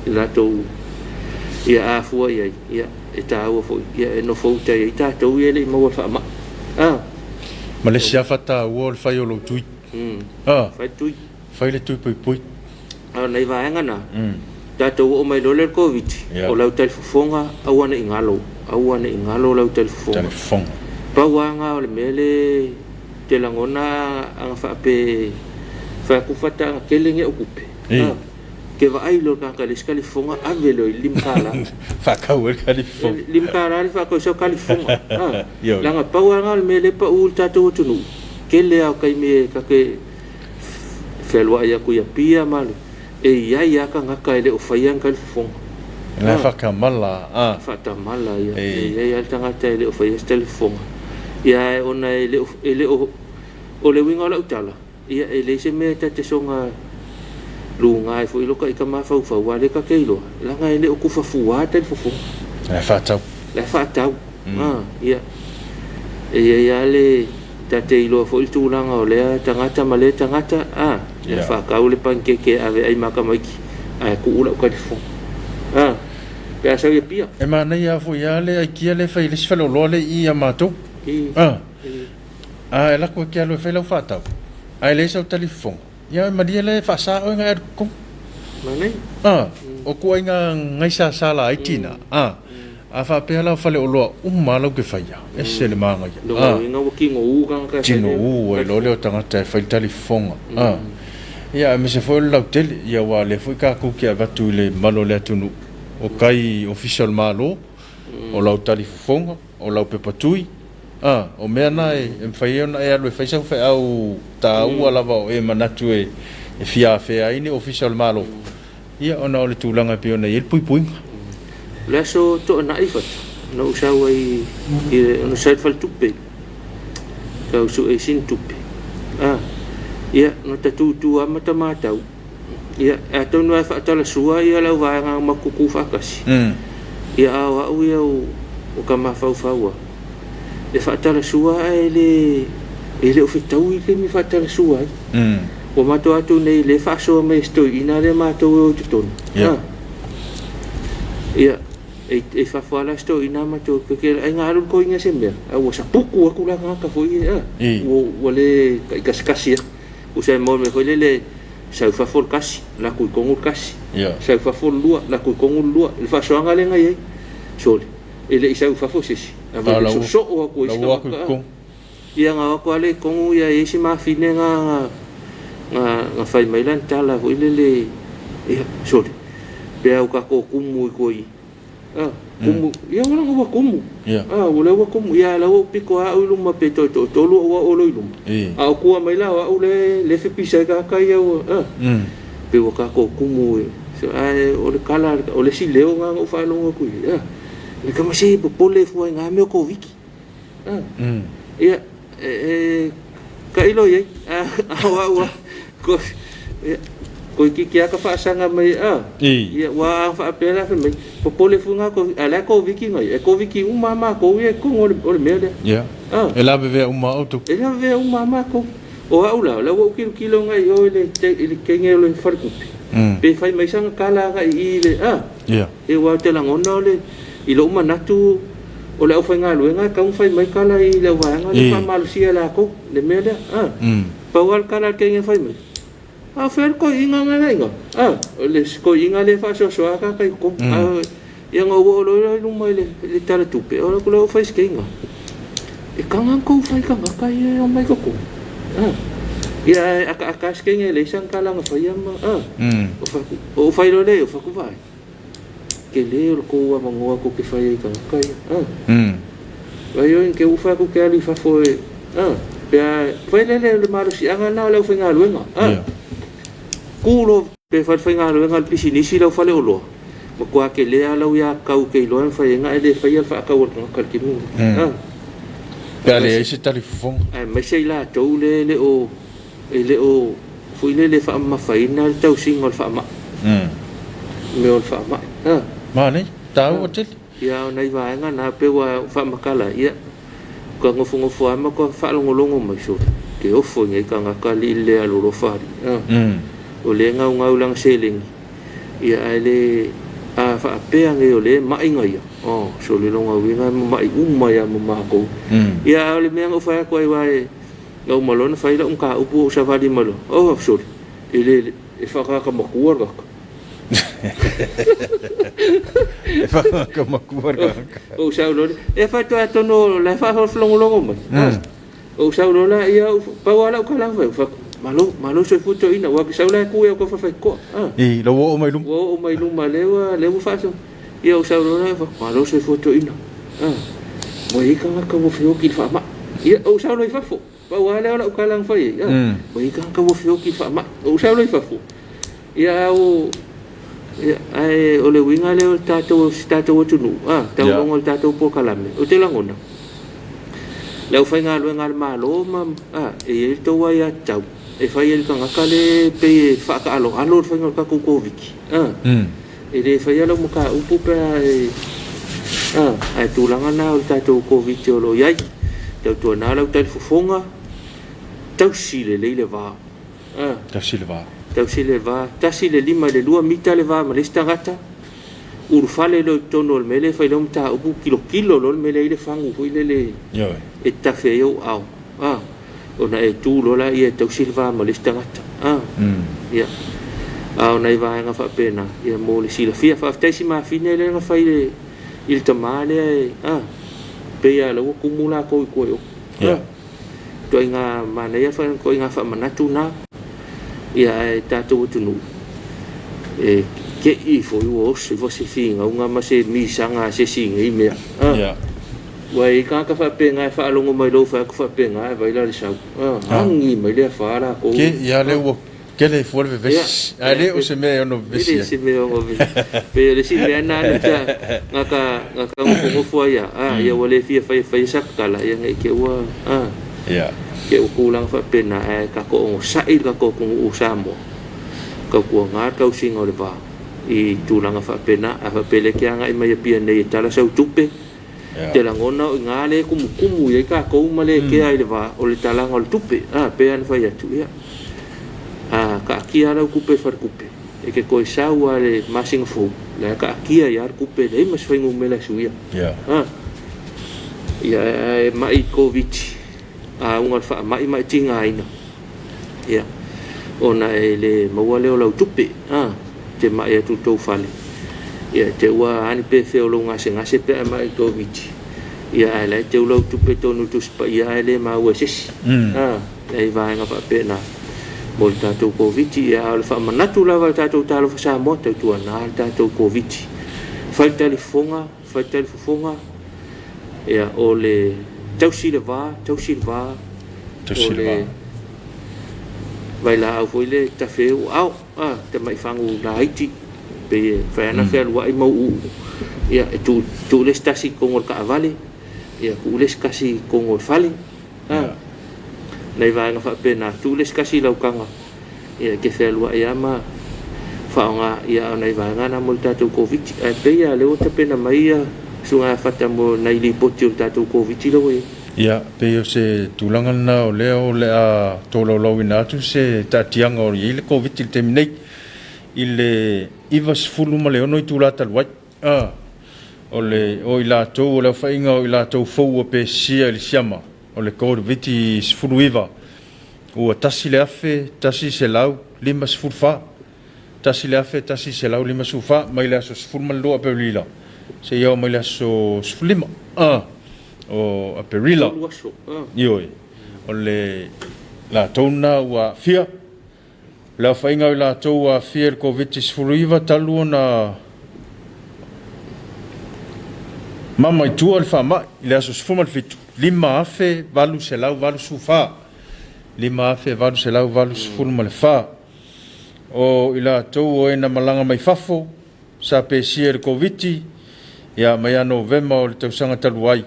I latou ia afua i ai, ia, e taua foi, ia, e nofouta ai tatou ia e le i maua le faamai. Ma le isi afa taua o le fai o lou tui. Fai le tui. Fai le tui puipui. A o nai vaega na, tatou oo mai loa lea i le Koviti, o lau talifofoga, aua ne i galo, aua ne i galo lau talifofoga. Talifofoga. Pau lava na o le mea le te lagona aga faape fai atu Fata aga tele ni au tupe. Ke vaai loa le tagata i le isi talifofoga, ave loa i le $5. Faatau ai le talifofoga. $5 le faatau ai sau talifofoga. Leaga pau lava na o le mea lea e pau i le tatou atunuu, tele lava o taimi e ta te fealuai atu i Apia ma le, e i ai lava tagata e le o faia ni talifofoga. La e faatamala. Faatamala ia. E i ai lava le tagata e le o faia se talifofoga. Ia ae ona e le o, e le o, o le uiga o lau tala, ia e leai se mea e ta te soga luga ai foi lota ita mafaufau, aua o lea ta te iloa, leaga e le o tufafua talifofoga. La e faatau. La e faatau. Ia, e i ai lava le, ta te iloa foi le tulaga o lea tagata ma lea tagata, ia faatau le panikeke e ave ai ma tamaiti, ae tuu lau talifofoga. Pe a sau i Apia. E manaia foi lava le aikia lea e fai i le isi faleoloa lea i i a matou. A e alu atu e te alu e fai lau faatau, ae leai sau talifofoga, ia e malie la e faasa oe ona e alu i totonu. Manaia. O ituaiga gaisa sa laiti na, A faapea la o faleoloa uma lava lau ke faia, ese le manaia. Lona uiga ua tinou tagata e fai le Tinou ai loa lea o tagata e fai le talifofoga. Ia aemaise foi o le lautele, ia aua o lea foi tatou te avatu i le mamalu o le atunuu, o tai Ofisa o le Malo, o lau talifofoga, o lau pepa tui, o mea na e mafai ai ona e alu e fai sau feau taua lava o e manatu e fia afea ai ni Ofisa o le Malo. Ia, ona o le tulaga e pei ona i ai le puipuiga. O le aso Toonai Fata, na ou sau ai i le, ona sau i le faletupe, tau sue i sina tupe. A, ia, na ta tutu lava ma ta matau, ia, atonu lava e faatalasua ia lau vaega ma tutu faatasi. Ia, a o au ia ua ta mafaufau lava, e faatalasua ae le, e le o fetaui le taimi e faatalasua ai. Ua matou atu nei le faasoa mai e si toeaina lea matou e o i totonu. Ia. Ia, e i fafo lava la si toeaina matou ke ai ga alu le toeaina i se mea, a ua saputu atu la tagata foi ia, ua le taikasikasi atu. Tusa e maua le mea foi lele, sau i fafo le tasi, alu atu i totonu le tasi. Sau i fafo le lua, alu atu i totonu le lua. I le faasoaga lea na i ai, sole, e le i sau i fafo se isi, ae ua sosoo atu e isi tagata. Ia na o atu lava lea i totonu ia e i ai si mafine na na fai mai lana tala foi lele, ia sole, pe a ua tatou tumu i tua i a tumu, ia ua ua tumu. A ua lea ua tumu, ia la ua ou pito lava au i luma pe toe toatolu ou au o lo i luma. A o tua mai la o au le le fepisa ai tagata ia ua a pe ua tatou tumu i ae o le tala o le isi leo na na ou faalogo atu i ai, a le tama se popole fua i na mea o Koviti. Ia, e tailo i ai, a o au lava, toeitiiti lava ta faasaga mai, a, ia, ua a faapea la fai mai, popole foi na Koviti, a o le a Koviti na ia, e Koviti uma lava matou ia i totonu o le mea lea. Ia, e lavevea uma lava outou. E lavevea uma lava matou. O au la, o lea ua ou tilotilo agai i o i le teine o le faletupe, pe fai mai sana tala agai i i le, a, aua ou te lagona o le, i lou manatu, O le aufaigaluega e tatau ona fai mai tala i le auvaega lea faamalosia e latou le mea lea. A, pau lava le tala a le teine e fai mai, a o fea le toeaina na i ina? A, o le toeaina lea e faasoasoa tagata i totonu. A, ia ona ou oo loa lea i luma i le tala tupe, o lea ua fai si teine, e taga ona tou fai i tagata ia e omai i totonu. A, ia ae akaaka lava si teine e leai sana tala na faia ma, a, o fai loa lea i o fai atu, vaai. Tele o le tou avanoa tou te fai ai i tagata ia. A. Vai oi ke ufa atu ke alu i fafo e, a, pe a, fai lele o le malosiaga lena o le aufaigaluega. A. Ku lo pe fai le faigaluega a le pisinisi lau faleoloa, matua tele lava lau ia tau ke iloa e mafai ai ona e le faia le faatau a le tagata i le taimi lenei. A. Pe a leai se talifofoga. Aemaise i latou le le o E le o foi lele faamamafaina le tausiga o le faamai. Mea o le faamai. Ha. Manaia, taua tele. Ia, o nai vaega na pei ua faamatala, ia, ka nofonofo lava ma ka faalogologo mai, sole, ke ofo i nei tagata alii le alolofa alii. Ha. O lea e gaugau i lana seleni, ia, ae le, a faapea nei o lea e mai na ia, oh, sole lona uiga e mamai uma ia ma matou. Ia, a o le mea na ou fai atu ai, aua e, Na uma loa ona fai lau mataupu ua ou savali mai loa, oh sole, e le, e whakaaka matua le kaka. E whakaaka matua le kaka. Ou sau loa, e whai tono la e whaalongolongo mai. Ou sau loa la, ia, pau a lau kala whai, whaku, malo, malo soifua toeaina, ua ke sau la e ku e au ka whawhai koa. I, lau ua oo mai luma. Ua oo mai luma, lea ua whaaso. Ia, ou sau loa la, malo soifua toeaina. Ua i ai tagata ua feoki i le faamai. Ia, ou sau loa i fafo. Pau lava lea o lau tala na fai ai. Ua i ai tagata ua feoki i le faamai. Ou sau loa i fafo. Ia, a o, ia, ae o le uiga lea o le tatou, si tatou atunuu, a, taualoga o le tatou polokalame. Ou te lagona, le aufaigaluega a le Malo ma, a, e i ai le tou aiatatau e fai ai le tagata lea e pei e faataaloalo le faiga o le tatou Koviti. A. E le faia lau mataupu pe a e, a, ae tulaga na o le tatou Koviti o lo o i ai. Tautuana lau talifofoga, tausi lelei le va. A. Tausi le va. Tausi le va, tasi le lima i le lua mita le va ma le isi tagata, ulufale loa i totonu o le mea lea e fai lau mataupu, tilotilo loa le mea lea e i ai le fagu foi lele e tafe ai ou aao. A. Ona e tu loa laia e tausi le va ma le isi tagata. A. Ia. A o nai vaega faapena, ia mo le silafia. Faafetai si mafine lea na fai le, i le tamā lea e, a, pei lava o la ua tumu latou i tua i o. Ia. A, ituaiga manaia fa, ituaiga faamanatu na, ia ae tatou atunuu, e te i foi ua oso ifo se finauga ma se misaga a se isi i nei mea. A, Ia. ua i ai tagata faapena e faalogo mai lou fai atu faapena e vai la le sau. A, A. agi mai le afa latou. Ke, ia lea A, ua tele ai fua le ia, vevesi, ae ia, le o se mea e ono e vevesi le ai. se mea o vevesi. Pei o le isi mea lena na ta, na ta, na ta nofonofo ai lava, a, ia ua le fia faia faia sa tatala, ia ne i te i ua, a, Ia. te i ua tulaga faapena, ae tatou onosai le tatou atunuu o Samoa, tautuana le tausiga o le va i tulaga faapena. A faapea lea e te agai mai Apia nei e tala sau tupe, Ia. te lagona o i ina lea e tumutumu i ai tatou ma le kea i le va o le talaga o le tupe. A, pei lava ona fai atu, ia, a taatia lava lau tupe i le faletupe, e te toe sau lava i le masina fou, o la e taatia ai lava le tupe, e leai ma se fuainumera e suia. Ia. A, ia, ae mai i Koviti, auga o le faamai ma e tigaina, ia, ona e le maua lea o lau tupe, a, te mai atu i tou fale, ia, e te ua a ni pefea o lou gasegase pe a e mai i le Koviti, ia, ae la e teu lau tupe i totonu o le Tusi Paia ae le maua e se isi, a, nai vaega faapena mo le tatou Koviti. Ia, a o le faamanatu lava i le tatou Talofa Samoa, tautuana le tatou Koviti, fai talifofoga, fai talifofoga, ia, o le tausi le va, tausi le va, o Tausi le va. le vailaau foi lea e tafe ai ou aao, a, tamai fagu laiti, pei e mafai lava ona fealuai ma uuuu, ia, e tuu, tuu le isi tasi i totonu o le taavale, ia, tuu le isi tasi i totonu o le fale, a, Ia. nai vaega faapena, tuu le isi tasi i lau taga, ia, e te fealuai lava ma faaaoga, ia, a o nai vaega na mo le tatou Koviti. Ae pei lava o lea ua tapena mai ia suiga fata mo nai lipoti o le tatou Koviti lea ua i ai. Ia, pei o se tulaga lena o lea o le a tolaulauina atu se taatiaga o i ai le Koviti i le taimi nei, i le 96 itula talu ai. A, o le, o i latou, o le aofaiga o i latou fou ua pesia i le siama o le Koviti 19, ua 1,154, 1,154, mai le aso 12 o Aperila seia oo mai le aso 15 o Aperila. Tolu aso. A. Ioe, o le latou lena ua aafia. O le aofaiga o i latou ua aafia i le Koviti-19 talu ona mama i tua le faamai i le aso 17, 5,884, 5,884. O i latou o e na malaga mai fafo sa pesia i le Koviti, ia, mai ia Novema o le tausaga talu ai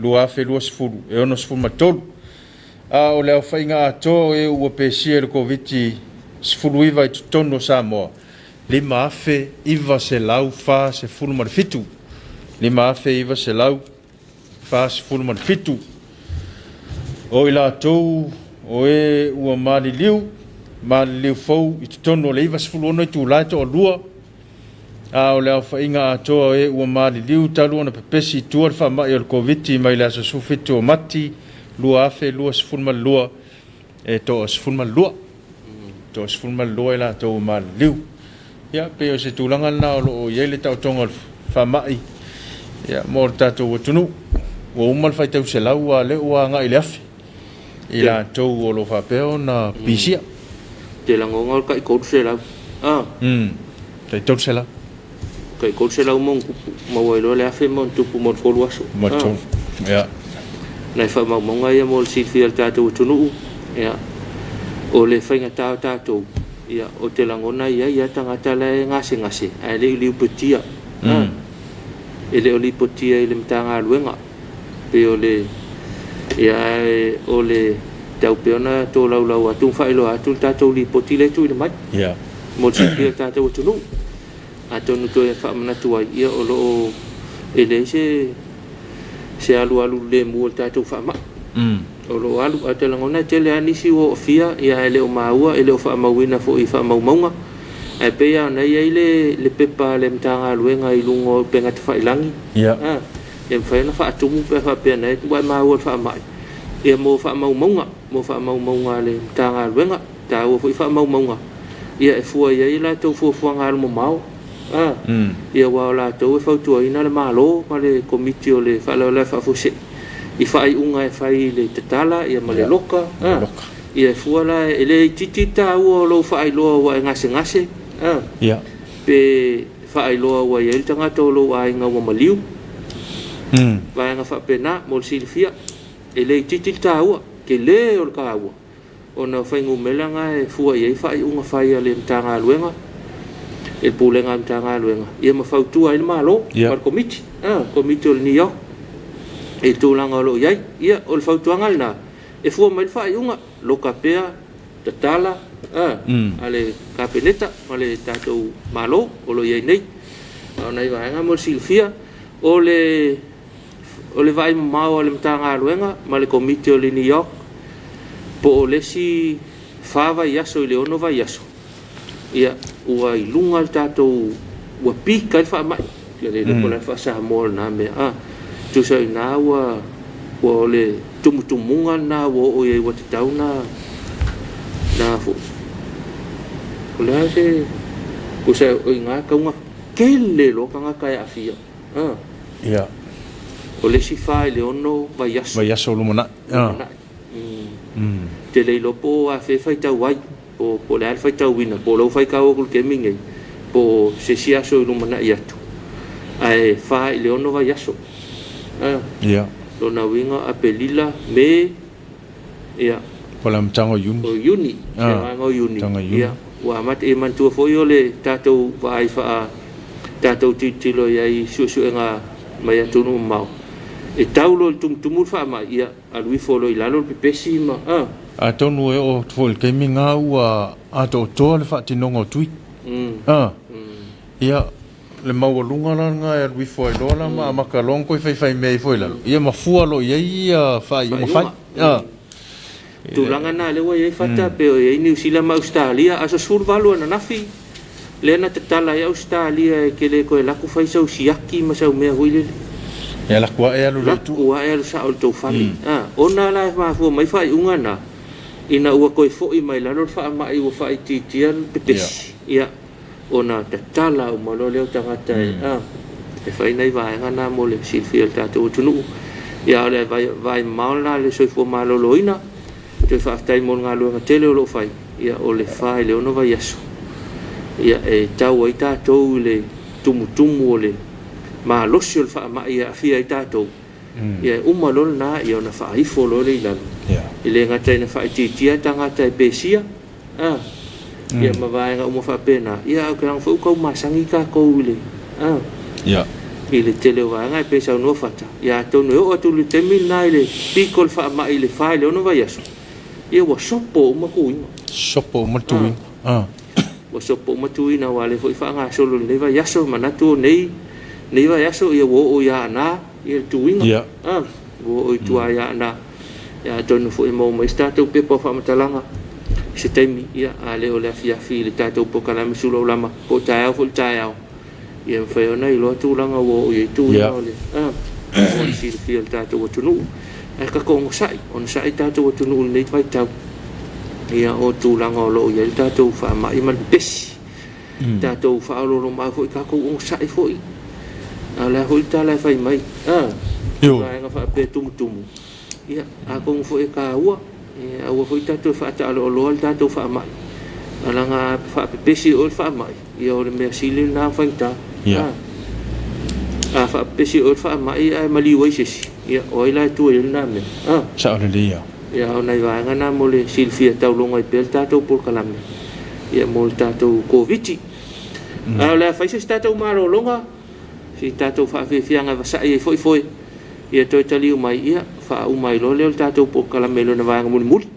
2020, e 63. A o le aofaiga atoa o e ua pesia i le Koviti-19 i totonu o Samoa, 5,947, 5,947. O i latou o e ua maliliu, maliliu fou i totonu o le 96 itula e toalua, a o le aofaiga atoa o e ua maliliu talu ona pepesi i tua le faamai o le Koviti mai le aso 17 o Mati 2022, e toa 12. Toa 12 i latou ua maliliu. Ia, pei o se tulaga lena o lo o i ai le taotoga o le faamai, ia, mo le tatou atunuu. Ua uma le faitau selau, a o lea ua agai i le afe i latou o lo o faapea ona pisia. Te lagona o le tai 300. A. Tai 300. Tai 300 ma ona tupu. Maua ai loa le 1,000 ma ona tupu mo le 3 aso. Mo le 3. Ia. Nai faamaumauga ia mo le silafia e le tatou atunuu. Ia, o le faigata o tatou, ia, ou te lagona e i ai lava tagata la e gasegase ae le i liupatia. A. E le o lipotia i le Matagaluega. Pei o le, ia, ae o le tau pea ona tolaulau atu ma faailoa atu le tatou lipoti lea e tuuina mai. Ia. Mo le silafia e le tatou atunuu. Atonu toe faamanatu ai, ia, o lo o e leai se se alualu lemu o le tatou faamai. O lo o alu, ae ou te lagona e tele lava nisi ua oofia, ia, ae le o maua, e le o faamauina foi i faamaumauga. Ae pei lava ona i ai le, le pepa a le Matagaluega i luga o upega tafailagi, Ia. a, e mafai ona faatumu pe a faapea na ua e maua i le faamai, ia, mo faamaumauga, mo faamaumauga a le Matagaluega. E taua foi faamaumauga, ia, e fua i ai a latou fuafuaga alumamao. A, ia aua o latou e fautuaina le Malo ma le Komiti o le Faalavelave Faafuasei i faaiuga e fai i le tatala ia ma le loka. A, ia e fua la e le itiiti le taua o lou faailoa ua e gasegase, a, pe faailoa ua i ai le tagata o lou aiga ua maliu. Vaega faapena mo le silafia, e le itiiti le taua, tele o le taua ona o fuainumera na e fua i ai faaiuga fai a le Matagaluega, le Pulega a le Matagaluega, ia ma fautua ai le Malo ma le Komiti, Komiti o le NEOC i le tulaga o lo o i ai. Ia, o le fautuaga lena, e fua mai le faaiuga, loka pea, tatala a le Kapeneta ma le tatou Malo o lo o i ai nei. A o nai vaega mo le silafia, o le O le vaai mamao a le Matagaluega ma le Komiti o le NEOC po o le isi fa vaiaso i le ono vaiaso, ia, ua i luga le tatou, ua peak ai le faamai. Ia le iloa po o le a le faa-Samoa o lena mea. A, tusa o i ina ua, ua o le tumutumuga lena ua oo i ai ua tatau ona, na foi. O le a se, tusa o i ina e tatau ona tele loa tagata e aafia. A. Ia. O le isi fa i le ono vaiaso. Vaiaso o lumanai. Lumanai. Ou te le iloa po o afea e faitau ai, po o le a le faitauina, po o lea ua faitau atu i le taimi lenei, po o se isi aso i lumanai atu, ae fa i le ono vaiaso. A. Ia. Lona uiga Aperila, Me, ia. Po o le amataga o Iuni. O Iuni, se agaga o Iuni. Ia, ua amata. Ia manatua foi o le tatou vaai faa tatou tilotilo i ai i suesuega mai atunuu mamao, e tau loa i le tumutumu le faamai, ia alu ifo loa i lalo le pepesi ma a. Atonu e oo atu foi i le taimi lena ua atoatoa le faatinoga o tui. A. Ia, le maualuga la lena e alu ifo ai loa la ma amata loa ona toe faifai mea ifo i lalo, ia ma fua loa i ai ia faaiuga fai. A. Tulaga na lea ua i ai Fata, pei o i ai Niu Sila ma Ausetalia, aso 18 ananafi lea na tatala ai Ausetalia e te le toe alu atu fai sau siaki ma sau mea foi lele. E alu atu ae alu loa i tua. Alu atu ae alu sao i le tou fale. Ona la e mafua mai faaiuga na, ina ua toe foi mai lalo le faamai ua faaitiitia le pepesi. Ia, ona tatala uma loa lea o tagata e, e fai nai vaega na mo le silafia e le tatou atunuu. Ia, o le vaai mamao lena a le soifua maloloina. Toe faafetai mo le galuega tele o lo o fai. Ia, o le 4 i le 6 vaiaso, ia, e tau ai tatou i le tumutumu o le malosi o le faamai e aafia ai tatou. Ia, e uma loa lena, ia ona faaifo loa lea i lalo. E le gata ina faaitiitia tagata e pesia, a, ia ma vaega uma faapena, ia ae ou te laga foi ua tau masani tatou i le, a, i le tele o vaega e pei saunoa Fata, ia atonu e oo atu i le taimi lena i le peak o le faamai i le 4 i le 6 vaiaso, ia ua sopo uma tuiga. Sopo uma tuiga. A. Ua sopo uma tuiga aua o lea foi e faagasolo i lenei vaiaso, manatu o nei, nei vaiaso ia ua oo i Aana ia le tuiga. A, ua oo i tua i Aana. Ia atonu foi e maua mai se tatou pepa o faamatalaga i se taimi, ia, a le o le afiafi i le tatou polokalame Sulaulama, po o taeao foi i le taeao, ia mafai ona iloa tulaga ua oo i ai tuiga o le, a, mo le silafia e le tatou atunuu. Ae tatou onosai, onosai le tatou atunuu i lenei vaitau, ia, o tulaga o lo o i ai le tatou faamai ma le pepesi. Tatou faaoloolomaau foi, tatou onosai foi. A o le a foi le tala e fai mai, a, vaega faapea e tumutumu, ia, atonu foi e taua, e aua foi tatou te faataaloaloa le tatou faamai, leaga a faapepesi oe i le faamai, ia o le mea sili lena ona faigata. A faapepesi oe i le faamai ae maliu ai se isi, ia, o ai la e tua i ai lena mea? A. Sao lelei lava. Ia, o nai vaega na mo le silafia tauloga ai pea le tatou polokalame, ia, mo le tatou Koviti. Ae o le a fai se isi tatou malologa, si tatou faafiafiaga e vasai ai foi foe, ia toe taliu mai, ia, faauma ai loa lea o le tatou polokalame i lona vaega mulimuli.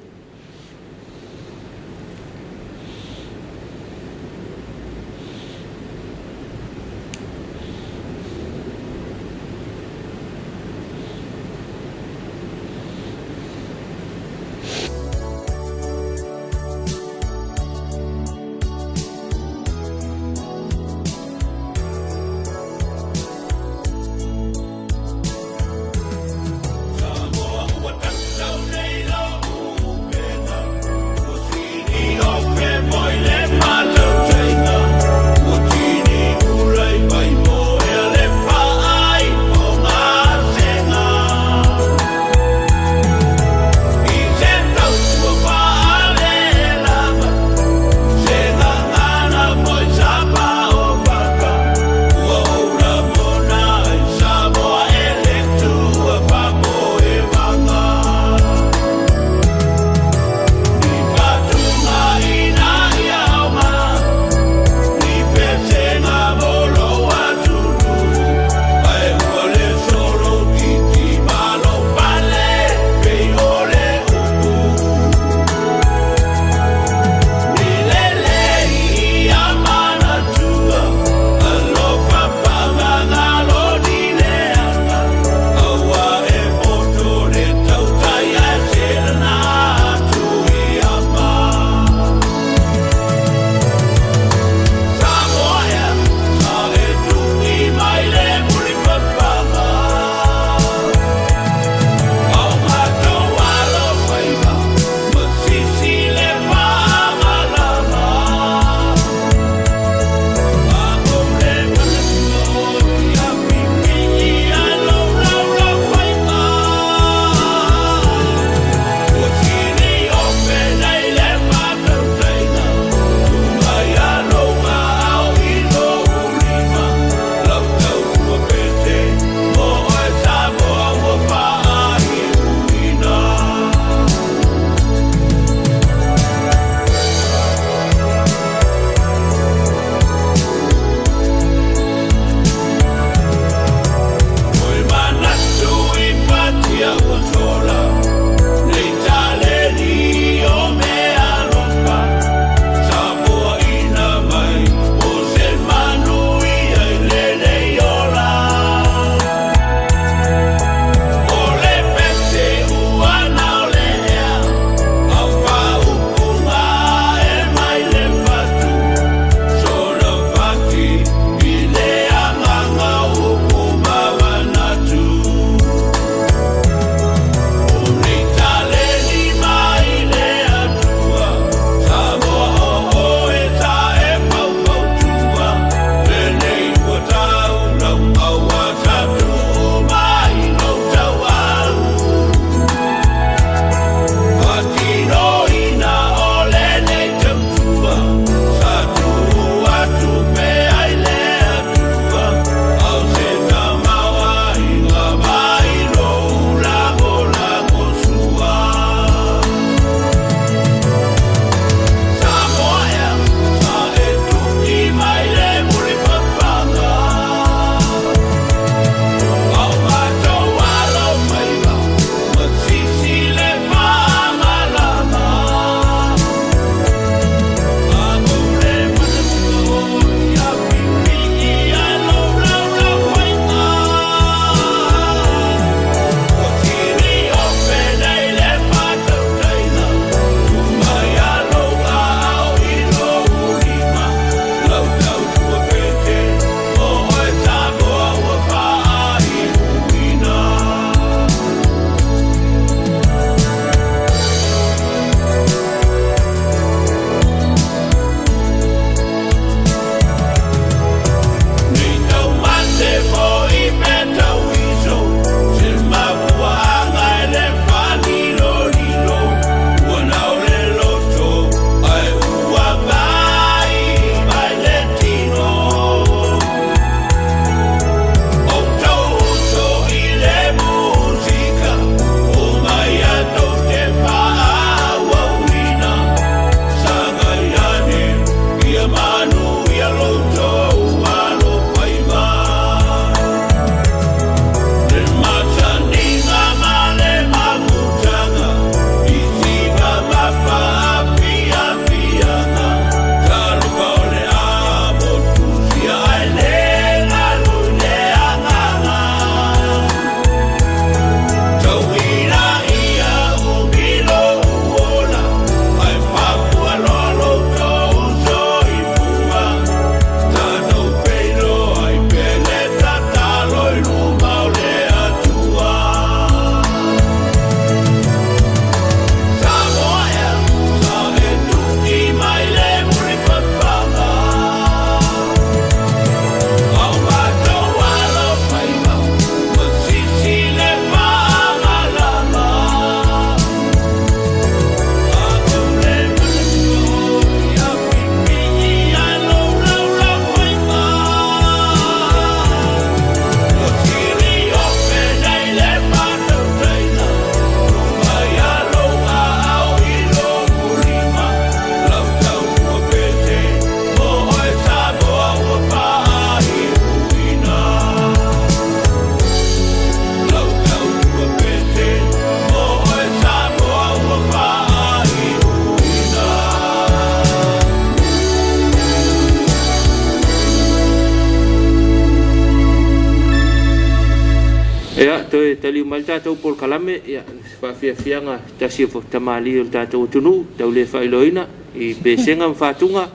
toe taliu mai le tatou polokalame, ia, faafiafiaga tasi o tamalii o le tatou atunuu, tau le faailoaina i Pesega ma Fatuga,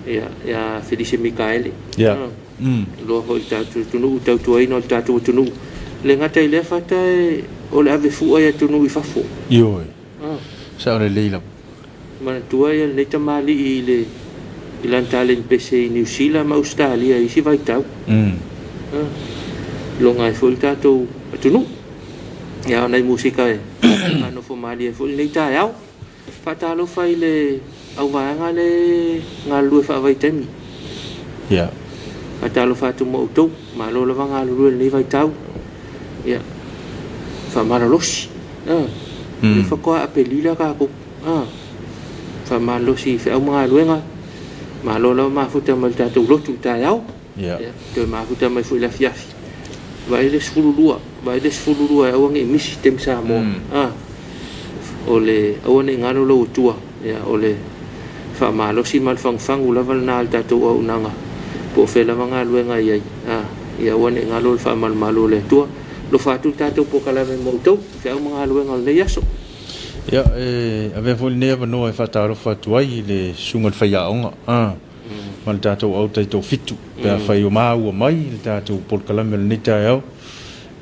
ia, ia Felise Mikaele. Ia. Iloa foi i le tatou atunuu, tautuaina o le tatou atunuu. E le gata i lea fata e, o le ave fua i atunuu i fafo. Ioe. Sao lelei lava. Manatua ia lenei tamalii i le i lana taleni pese i Niu Sila ma Ausetalia i isi vaitau. Iloga ai foi le tatou atunuu. Ia, o nai musika e faanofo malie ai foi lenei taeao. Faatalofa i le auvaega le galulue faavaitaimi. Ia. Faatalofa atu ma outou. Malo lava galulue i lenei vaitau. Ia, faamalolosi. Mm. Faatoa Apelila tatou. Faamalolosi i feau ma galuega. Malo lava mafuta mai le tatou lotu i taeao. Ia. Ia, toe mafuta mai foi i le afiafi. Vaai le 12, vaai le 12 e aua ne i misi taimi Samoa. O le aua ne i galo lou Atua. Ia, o le faamalosi ma le fagufagu lava lena a le tatou auaunaga, po o fea lava galuega e i ai. Ia aua ne i galo le faamalumalu o le Atua. Alofa atu le tatou polokalame mo outou, feau ma galuega o lenei aso. Ia, e avea foi lenei avanoa e faatalofa atu ai i le susuga i le faiaoga ma le tatou au taitoafitu, pe afai o maua mai le tatou polokalame o lenei taeao.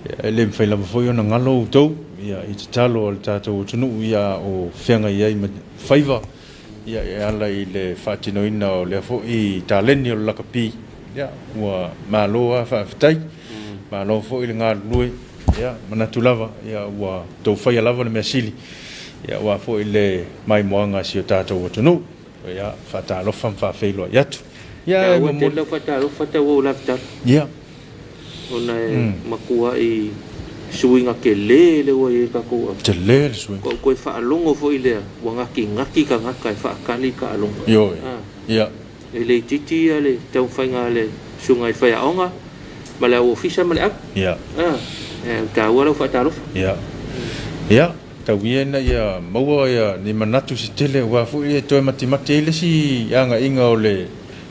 Ia, e le mafai lava foi ona galo outou ia, i tatalo a le tatou atunuu ia, o feagai ai ma faiva ia, e ala i le faatinoina o lea foi taleni o le lakapi. Ia, ua malo lava faafetai, malo foi le galulue. Ia, manatu lava ia, ua outou faia lava le mea sili ia, aua foi le maimoaga a si o tatou atunuu. Ia, faatalofa ma faafeiloai atu. Ia, e Taua tele momoli. lau faatalofa tau au lavitala. Ia. Ona e matuai suiga tele lea ua i ai le tatou au. Tele le suiga. Ua ou toe faalogo foi lea ua gatigati tagata e faatali le taaloga. Ioe. Ia. E le itiiti ia le taumafaiga a le susuga i le faiaoga ma le au ofisa ma le au. Ia. E taua lau faatalofa. Ia. Ia, tau ia ina ia maua ia ni manatu se tele aua foi e toe matimati ai le isi agaiga o le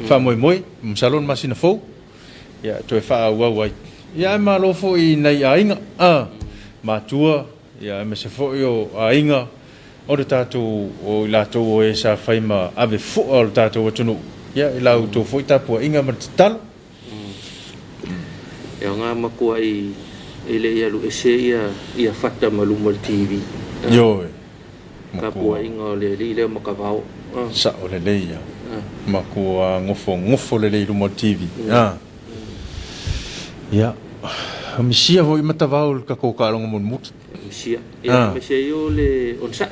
faamoemoe, masalo o le masina fou. Ia, toe faaauau ai. Ia, ae malo foi i nai aiga, matua, ia, aemaise foi o aiga o le tatou, o i latou o e sa fai ma ave fua o le tatou atunuu, ia, i la outou foi tapuaiga ma le tatalo. E aoga matuai e le i alu ese ia ia fata ma luma o le TV. Ioe. Tapuaiga o le alii lea o Matavao. Sao lelei ia. Matua gofogofo lelei i luma o le TV. Ia. O misia foi Matavao i le tatou taaloga mulimuli. Misia. Ia, aemaise ai o le onosai.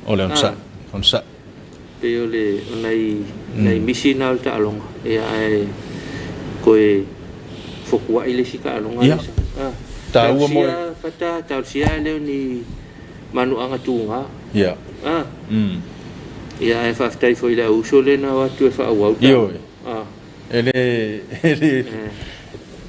O le onosai. Onosai. Pei o le o nai nai misi na o le taaloga, ia ae toe fotuai le isi taaloga Ia. Taua mo Talosia fata, talosia e le o ni manuaga tuga. Ia. Ia ae faafetai foi i le au uso lea na o atu e faaauau le Ioe. taaloga. E le e le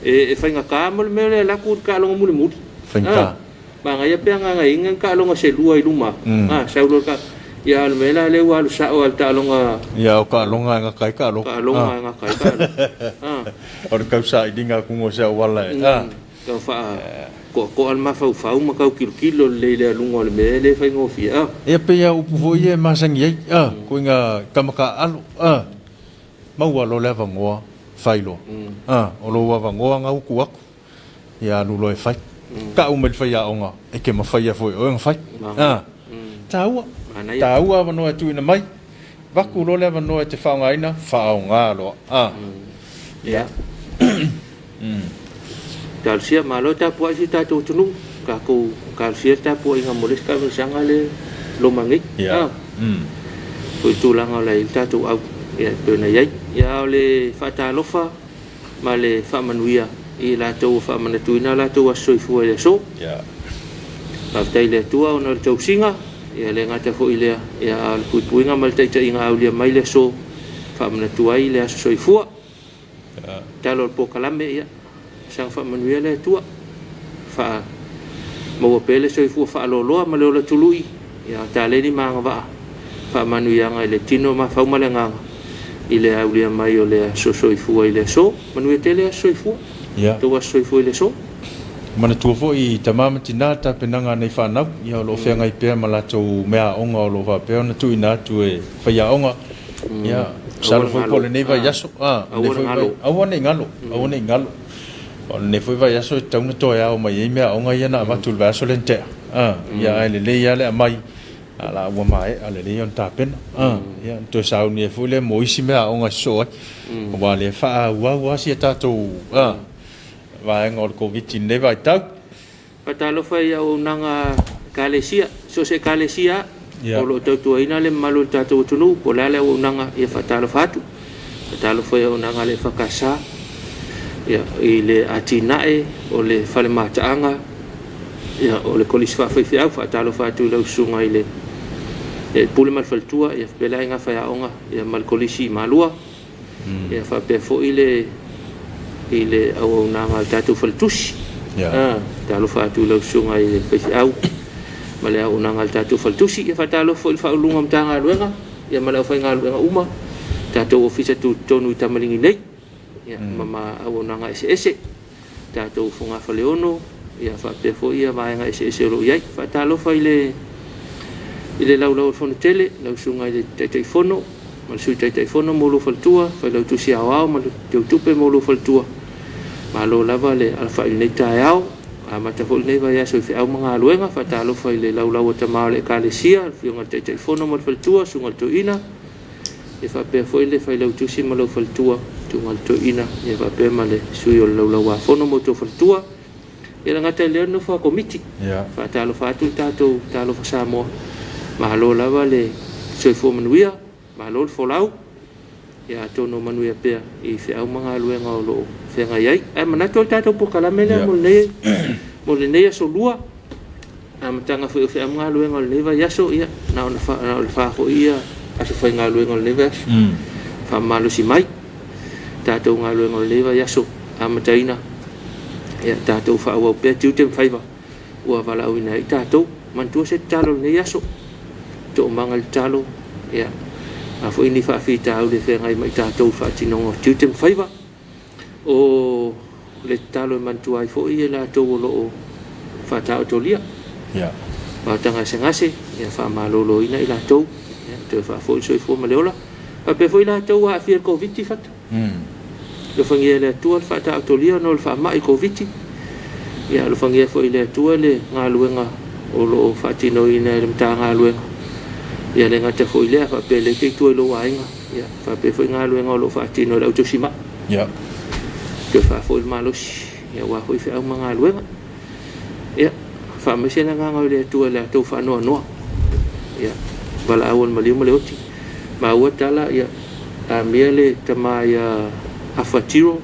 E faigata mo le mea lea alu atu i le taaloga mulimuli. Faigata. Manaia pe agagaina ni taaloga se lua i luma atu. Sau loa le ta, ia o le mea la lea ua alu sao lava i le taaloga. Ia o taaloga e gata ai taaloga. Taaloga e gata ai taaloga. O le tau sailiga atu o se auala e. Tau faatoatoa le mafaufau ma tau tilotilo lelei i le aluga o le mea e le faigofie. Ia pei lava o upu foi ia e masani ai, ituaiga tama taaalo, maua loa le avanoa, fai loa. O lou avanoa na utu atu. Ia alu loa e fai. Tau mai le faiaoga, e te mafaia foi e oe ona fai. A, taua. Taua avanoa e tuuina mai. Avatu loa le avanoa e te faaaogaina, faaaoga loa. A. Ia. Talosia, malo tapuai si o tatou atunuu. Tatou talosia le tapuaiga mo le isi taamilosaga le loma nei. Ia. Foi tulaga o la e i ai le tatou au ia e pei ona i ai. Ia, o le faatalofa ma le faamanuia i latou ua faamanatuina o latou aso soifua i le aso. Faafetai i le Atua ona o le tausiga, ia le gata foi i lea, ia a o le puipuiga ma le taitaiga aulia mai le aso, faamanatu ai le aso soifua. Talo o le polokalame, ia saga faamanuia le Atua. Faa maua pea le soifua faaloaloa ma le ola tului, ia taleni ma agavaa faamanuiaga i le tino mafau ma le agaga i le aulia mai o le aso soifua i le aso. Manuia tele aso soifua. Ia. Tou aso soifua i le aso. Manatua foi i tama ma tina le tapenaga a nei fanau, ia o lo o feagai pea ma latou meaaoga o lo o faapea ona tuuina atu e faiaoga. Ia, masalo foi po o lenei vaiaso, a, lenei foi vai, aua ne i galo, aua ne i galo. O lenei foi vaiaso e tatau ona toe ao mai ai meaaoga ia na avatu i le vaiaso lea na tea. A, ia ae lelei lava le aumai, a la ua maea lelei ona tapena. A, ia ona toe sauni ai foi lea mo isi meaaoga e sosoo ai. Aua o lea e faaauau lava si a tatou, a, vaega o le Koviti i lenei vaitau. Faatalofa i auaunaga Ekalesia, so o se Ekalesia o lo o tautuaina le mamalu o le tatou atunuu, po o le a le auaunaga, ia faatalofa atu. Faatalofa i auaunaga a le EFKS, ia, i le atinae o le fale mataaga, ia, o le Kolisi Faafaifeau. Faatalofa atu i lau susuga i le Pule ma le Faletua, ia faapea le aiga faiaoga, ia, ma le Kolisi i Malua. Ia faapea foi le i le auaunaga a le tatou faletusi. Yeah. Talofa atu i lau susuga i le faifeau ma le auaunaga a le tatou faletusi. Ia faatalofa foi i le Faauluuluga o Matagaluega ia ma le aufaigaluega uma, tatou ofisa tutotonu i Tamaligi nei, ia ma auaunaga eseese, tatou fogafaleono, ia faapea foi ia vaega eseese o lo o i ai. Faatalofa i le i le laulau o le Fono Tele, lau susuga i le Taitaifono ma le Sui Taitaifono ma lou faletua, Failautusi Aoao ma le Teutupe ma lou faletua. Malo lava le alafai i lenei taeao, amata foi lenei vaiaso i feau ma galuega. Faatalofa i le laulau a tama o le Ekalesia, le Afioga i le Taitaifono ma le faletua, Susuga i le Toeaina, ia faapea foi le Failautusi ma lou faletua, Susuga i le Toeaina, ia faapea ma le Sui o le Laulau-a-Fono ma outou faletua. Ia le gata i lea o le nofo a Komiti. Faatalofa atu le tatou Talofa Samoa. Malo lava le soifua manuia, malo le folau. Ia atonu o manuia pea i feau ma galuega o lo o feagai ai. Ae manatu o le tatou polokalame lea mo lenei, mo lenei aso lua, amataga foi o feau ma galuega o lenei vaiaso, ia na ona fa, na o le fa foi ia aso faigaluega o lenei vaiaso. Faamalosi mai tatou galuega o lenei vaiaso amataina, ia tatou faaauau pea tiute ma faiva ua valaauina ai tatou. Manatua se tatalo o lenei aso, toomaga i le tatalo, ia a foi ni faafitauli e feagai ma i tatou i le faatinoga o tiute ma faiva. O le tatalo e manatua ai foi i latou o lo o faataotolia, maota gasegase, ia faamaloloina i latou, ia toe faafoi le soifua ma le ola. Faapea foi latou ua aafia i le Koviti fata. Alofagia e le Atua le faataotolia ona o le faamai Koviti. Ia alofagia foi e le Atua le galuega o lo o faatinoina e le Matagaluega. Ia le gata foi lea, faapea le te i tua i lou aiga. Ia faapea foi galuega o lo o faatino e le au tausimai. Toe faafoi le malosi, ia aua foi feau ma galuega. Ia, faamaise le agaga o le Atua i le latou faanoanoa. Ia, valaau o le maliu ma le oti. Maua tala, ia, amia le tama ia Afa Tiro.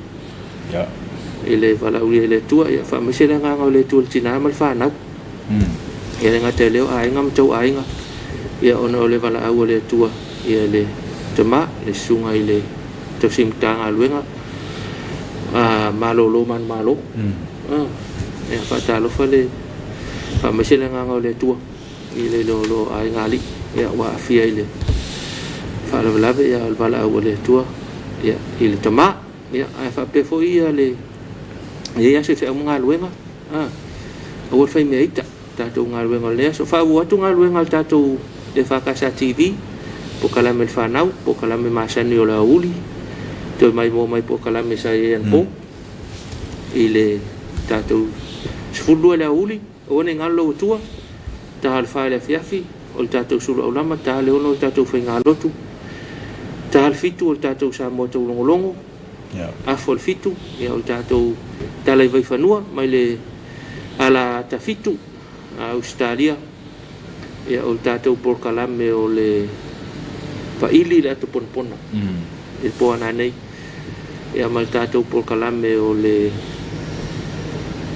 I le valaaulia i le Atua. Ia, faamaise le agaga o le Atua i le tina ma le fanau. Ia le gata i lea o aiga ma tauaiga. Ia, ona o le valaau a le Atua ia le tama, le susuga i le tausi Matagaluega, malolo manumalo. Ia faatalofa le faamaise le agaga o le Atua i le lo aiga alii ia ua aafia i le faalavelave ia o le valaau a le Atua ia i le tama ia ae faapea foi ia le i ai aso e feau ma galuega aua le fai mea ita tatou galuega o lenei aso faaauau atu galuega a le tatou EFKS TV polokalame a le fanau polokalame masani o le aoauli toe maimoa mai polokalame sa i ai anapo. I le tatou 12 i le aoauli, aua ne i galo lau Atua, ta le 4 i le afiafi, o le tatou sulu aulama, ta le 6 o le tatou faigalotu, ta le 7 o le tatou Samoa taulogologo, afa o le 7, ia o le tatou tala i Vaifanua, mai le ala ata 7 a Ausetalia, ia o le tatou polokalame o le paili le ato ponapona i le po a nanei. Ia ma le tatou polokalame o le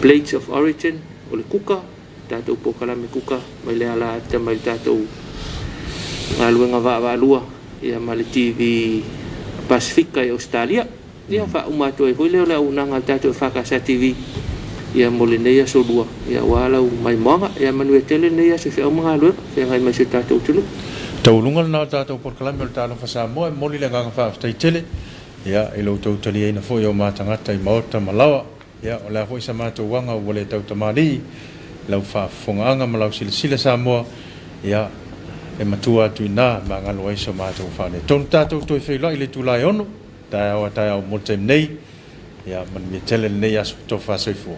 Plates of Origin, o le kuka, tatou polokalame kuka mai le ala ata mai le tatou galuega vaavaalua ia ma le TV Pasifika i Ausetalia. Ia faauma atu ai foi lea o le auaunaga a le tatou EFKS TV ia mo lenei aso lua ia aua lau maimoaga. Ia manuia tele lenei aso i feau ma galuega feagai mai si o tatou atunuu. Taualuga lena o le tatou polokalame o le Talofa Samoa, e momoli le agaga faafetai tele i lo outou taliaina foi o ma tagata i maota ma laoa. Ia, o le a foi sa matou aga ua le tautamalii i lau faafofogaaga ma lau silasila Samoa, ia, e matua atu i ina e magalo ai so matou faaletonu. Tatou toe feiloai i le itula e ono, taeao a taeao mo le taimi nei. Ia, manuia tele lenei aso. Tofa soifua.